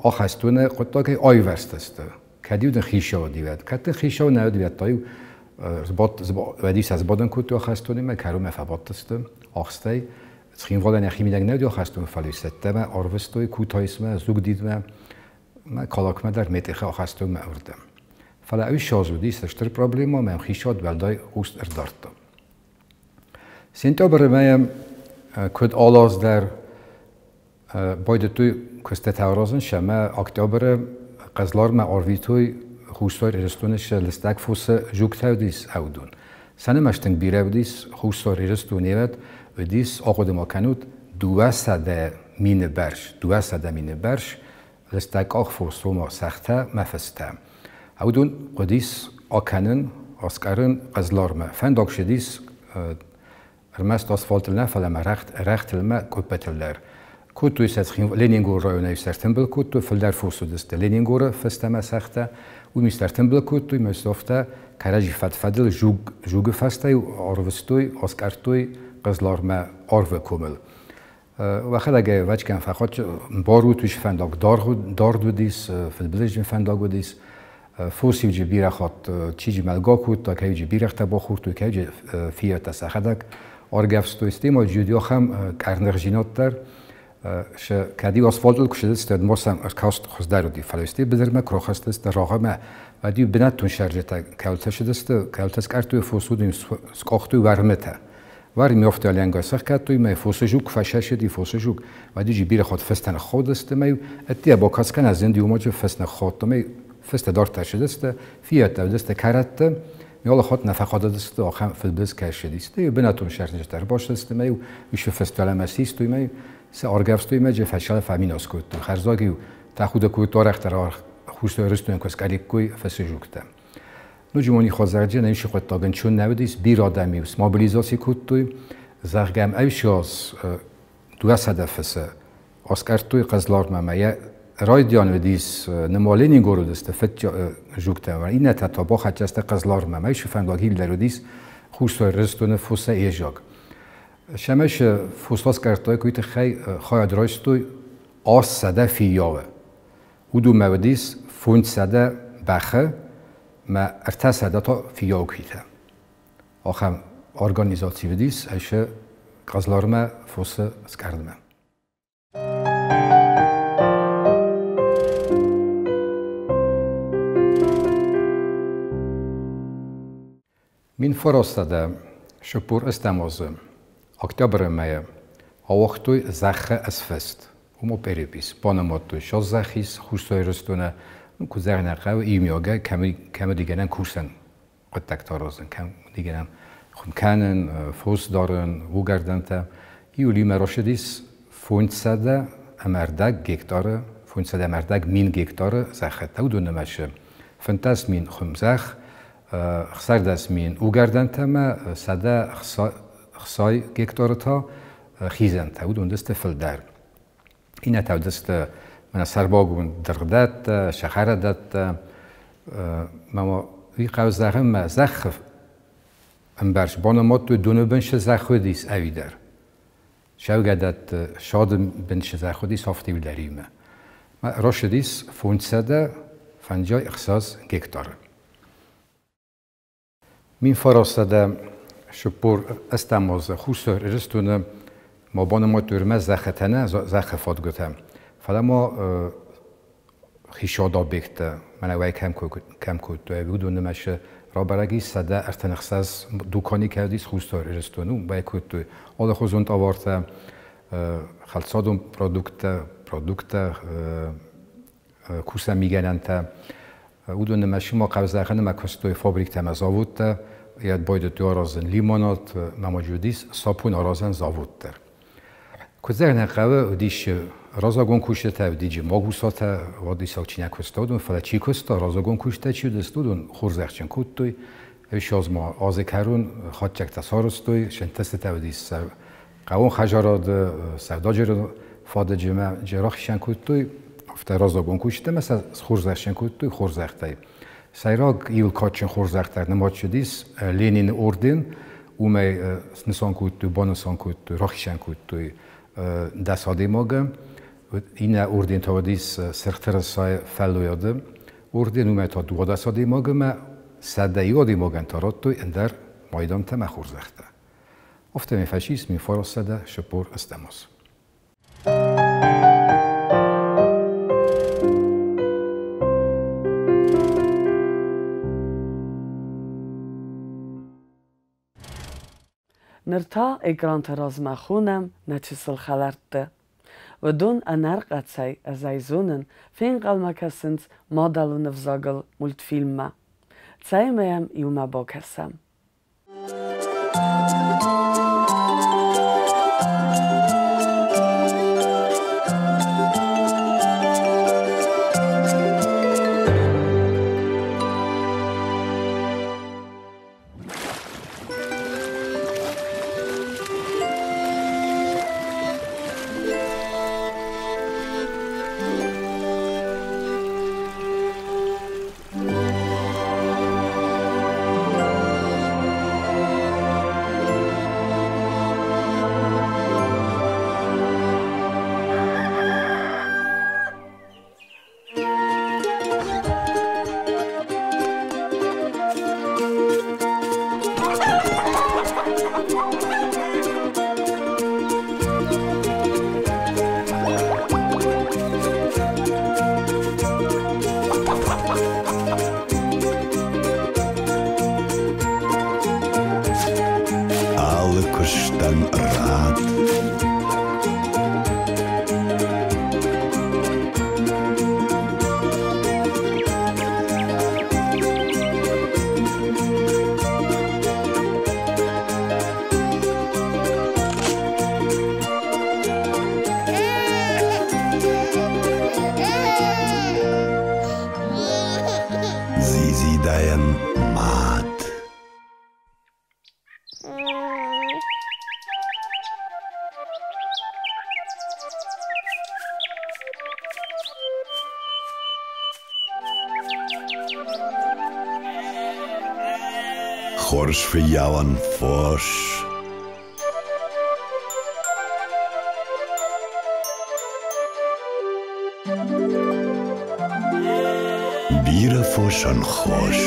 ахӕстоны хъуыддагӕй аивӕрзтысты. Кӕд-иу дын хицау уыди, уӕд. Кӕд дын хицау нӕ уыди, уӕд та-иу уӕд-иу сӕ сбадын кодтой ахӕстоны ӕмӕ кӕронмӕ фӕбадтысты ахстӕй. Цхинвалӕн йӕхи мидӕг нӕ уыди ахӕстон, фӕлӕ-иу цӕттӕмӕ арвыстой Кутаисмӕ, Зугдидмӕ. Мӕ քաղաքмӕ дӕр метъихы ахастой мӕ уырдӕм. Фӕлӕ уый ссӕдз уыдис стыр проблемӕ, мӕм хицауад уӕлдай хъус ӕрдардта. Сентябры мӕйы куыд алы аз дӕр байдыдтой куыстытӕ аразын, ӕмӕ октябры Хъызлармӕ арвитой Хуссар Ирыстоны сӕ лыстӕг фосы жуктӕ уыдис ӕвдон. Сӕ нымӕц тынг бирӕ уыдис, Хуссар Ирыстоны уыдис, ахъуыды ма кӕнут, 200 000 бӕрц, 200 000 бӕрц лыстӕг къахфос, ома сӕгътӕ мӕ фыстӕ. Уыдон хъуыдис акӕнын, аскъӕрын Хъызлармӕ. Фӕндаг цыдис ӕрмӕст асфальтыл нӕ, фӕлӕ ма рӕгътыл мӕ къуыппытыл дӕр. Кодтой сӕ Ленингоры районӕй сӕртымбыл кодтой, фылдӕр фос уыдысты Ленингоры фӕстӕмӕ сӕгътӕ, уым сӕртымбыл кодтой, мӕ афтӕ кӕрӕдзи фӕд-фӕдыл жугы фӕстӕ арвыстой, аскъӕрдтой Хъызлармӕ Арвы комыл. Уӕхӕдӕг ӕвӕццӕгӕн фӕхатт барут, уый фӕндаг дард уыдис, фыдбылызджын фӕндаг уыдис. Фос-иу бирӕ хатт чиджы мӕлгӕ кодта, кӕй бирӕгътӕ бахордтой, кӕй фиййӕуттӕ сӕхӕдӕг аргӕвстой. Стӕй ма уыди ахӕм къӕрныхдзинад дӕр, кӕд-иу асфальтыл куы цыдысты, уӕд ма сӕм ӕркаст хуыздӕр уыди, фӕлӕ стӕй быдырмӕ куы рахызтысты рагъмӕ, уӕд-иу бынӕттон цӕрджытӕ кӕуылтӕ цыдысты, кӕуылтӕ скъӕрдтой фос, уыдон скъахтой уӕрмытӕ. Уӕрмы афтӕ лӕнгӕ сӕхгӕдтой, мӕ фосы жук фӕсӕсыди, фосы жук, уӕд-иу бирӕ хатт фыстӕ ныххаудысты, мӕ ӕддейӕ бакӕсгӕ нӕ зынди, уымӕджы фыс ныххаудта, мӕ фыстӕ дарддӕр цыдысты, фиййӕуттӕ уыдысты кӕрӕтты, алы хатт нӕ фӕхатыдысты, ахӕм фыдбылыз кӕй ссыдис. Стӕй бынӕттон цӕрджытӕ ӕрбацыдысты, мӕ-иу уыцы фыстӕ уӕлӕмӕ систой, мӕ сӕ аргӕвстой, мӕ джы фӕсалӕ фӕминас кодтой. Хӕрзаг-иу тӕхуды кодтой арӕхдӕр Хуссар Ирыстонӕн куы скъӕриккой фысы жуктӕ. Ноджы ма хӕдзарджын ӕнӕ хъуыддаг ӕнцон нӕ уыдис, бирӕ адӕм-иу смобилизаци кодтой, зӕгъгӕ, ӕвсиаз 200 фысы аскъӕрдтой Хъызлармӕ, ӕмӕ йӕ райдиан уыдис нымӕ Ленингоры уыдысты жуктӕ, иннӕтӕ та бахӕццӕ сты Хъызлармӕ, ӕмӕ уыцы фӕндаг хилдӕр уыдис Хуссар Ирыстоны фосӕй езаг. Сӕмӕ фос аскъӕрдтой, уый тыххӕй хайад райстой 800 фиййауы. Уыдонмӕ уыдис 500 бӕхы мӕ 300 та фиййаукуитӕ. Ахӕм организаци уыдис ӕсы Хъызлармӕ фосы скъӕрдмӕ. Мин фарастсӕдӕ цыппор ӕстӕм азы октябры мӕйы ауагътой зӕххы ӕсфыст. Уым перепись банымадтой зӕхх ис Хуссар Ирыстоны, куыд зӕгъын ӕй хъӕуы, иумиагӕй кӕм уыди гӕнӕн кусӕн хъуыддӕгтӕ аразын, кӕм уыди гӕнӕн хуым кӕнын, фос дарын, уыгӕрдӕнтӕ. Июлимӕ рацыдис 540 гектары, 540 000 гектары зӕххытӕ. Уыдон нымӕцы 15 000 хуымзӕхх, 16 000 уыгӕрдӕнтӕ ӕмӕ 160 гектары та хизӕнтӕ. Уыдон уыдысты фылдӕр. Иннӕтӕ уыдысты мӕнӕ сӕрмагонд дыргъдӕттӕ, сӕхӕрадӕттӕ. Мӕ уый хъӕуы зӕгъын, мӕ зӕххы ӕмбӕрц банымадтой доны бын цы зӕхх уыдис ӕви дӕр. Цӕугӕдӕтты сады бын цы зӕхх уыдис, афтӕ дӕримӕ. Рацыдис 556 гектары. 1948 азы Хуссар Ирыстоны ма банымадтой ӕрмӕст зӕххытӕ нӕ, зӕххы фадгуытӕ, фӕлӕ ма хицауады объекттӕ, мӕнӕ уӕй кӕм кодтой, уыдон нымӕцы рабӕрӕг ис 136 дукани кӕй уыдис Хуссар Ирыстоны, уӕй кодтой алыхуызон товартӕ, хӕлцадон продукттӕ, кусӕн мигӕнӕнтӕ. Уыдон нымӕцы ма хъӕуы зӕгъын, ӕмӕ куыстой фабриктӕ ӕмӕ заводтӕ, йӕ байдыдтой аразын лимонад, ма уыдис сапон аразӕн завод дӕр. Куыд зӕгъын хъӕуы, уыдис разагон куыстытӕ, уыдис магусатӕ, уадиссаг чи нӕ куыста, уыдон, фӕлӕ чи куыста, разагон куыстытӕ чи уыдысты, уыдон хорзӕхджын кодтой. Ссӕдз ма азы кӕрон хатдзӕгтӕ сарӕзтой, се нтыстытӕ уыдис хъӕууон хӕдзарады, сӕудаджеры фадыджы ӕмӕ рахицӕн кодтой, афтӕ разагон куыстытӕ ӕмӕ сӕ схорзӕхджын кодтой хорзӕхтӕй. Сӕйраг иуыл кадджын хорзӕхтӕ нымад цыдис Ленины орден, уымӕй снысан кодтой, банысан кодтой, рахицӕн кодтой 10 адӕймагы. Иннӕ орден та уыдис Сырх Тырысайы фӕллойады орден, уымӕй та 12 адӕймагы ӕмӕ 101 адӕймагӕн та радтой ӕндӕр майдантӕ ӕмӕ хорзӕхтӕ. Афтӕмӕй фӕцис 1948 аз. Ныр та экранты размӕ хонӕм нӕ чысыл хӕлӕртты. Уыдон ӕнӕрхъӕцӕй, ӕз ӕй зонын, фенхъӕлмӕ кӕсынц мадӕлон ӕвзагыл мультфильммӕ. Цӕй ӕмӕ йӕм иумӕ бакӕсӕм. Алы куыстӕн рад. Дзидзидайӕн мад. Хорз фыййауӕн фос. Бирӕ фосӕн хос.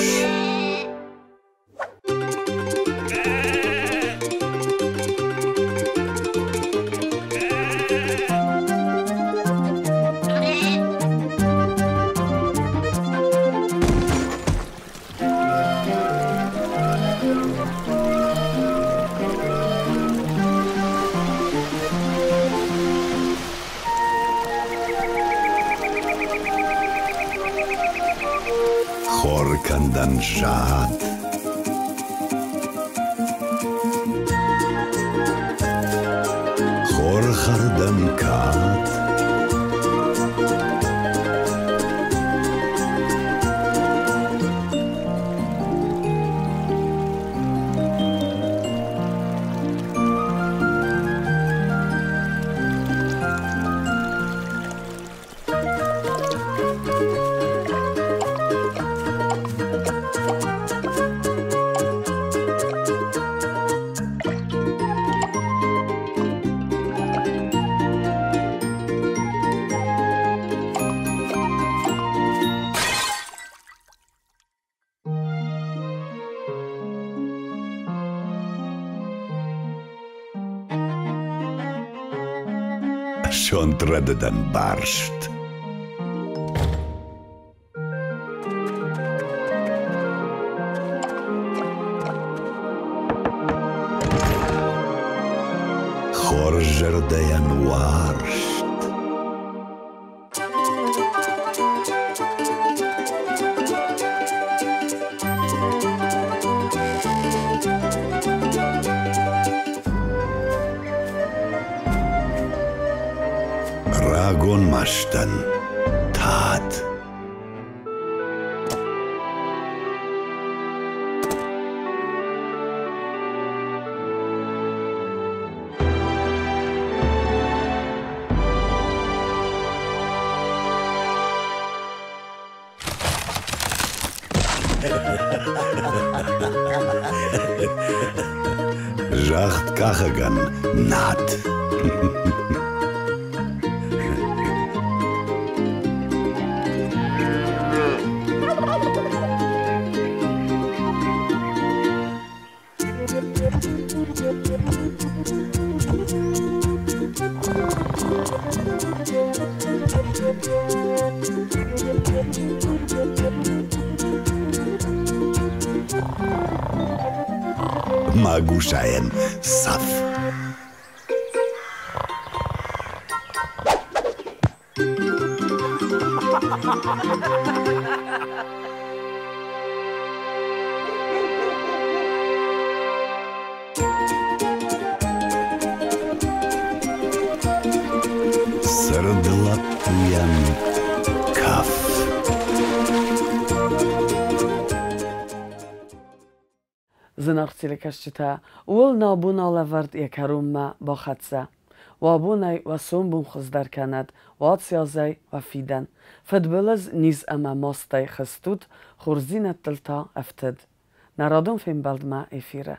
Хоркӕндӕн зад. Хорхӕрдӕн кад. Сонт рӕдыдӕн барст. Хорз зӕрдӕйӕн уарзт. Рагон мастӕн тад. Загъдкъахӕгӕн над. Магусайӕн цӕф. Цырд лӕппуйӕн кӕф. Зынаргъ телекӕсджытӕ, ууыл нӕ абон алӕвӕрд йӕ кӕронмӕ бахӕццӕ. Уӕ абонӕй уӕ сомбон хуыздӕр кӕнӕд, уӕ ацъязӕй уӕ фидӕн. Фыдбылыз, низ ӕмӕ мастӕй хызт ут, хорздзинӕдтыл та ӕфтыд. Нӕ радон фембӕлдмӕ эфиры.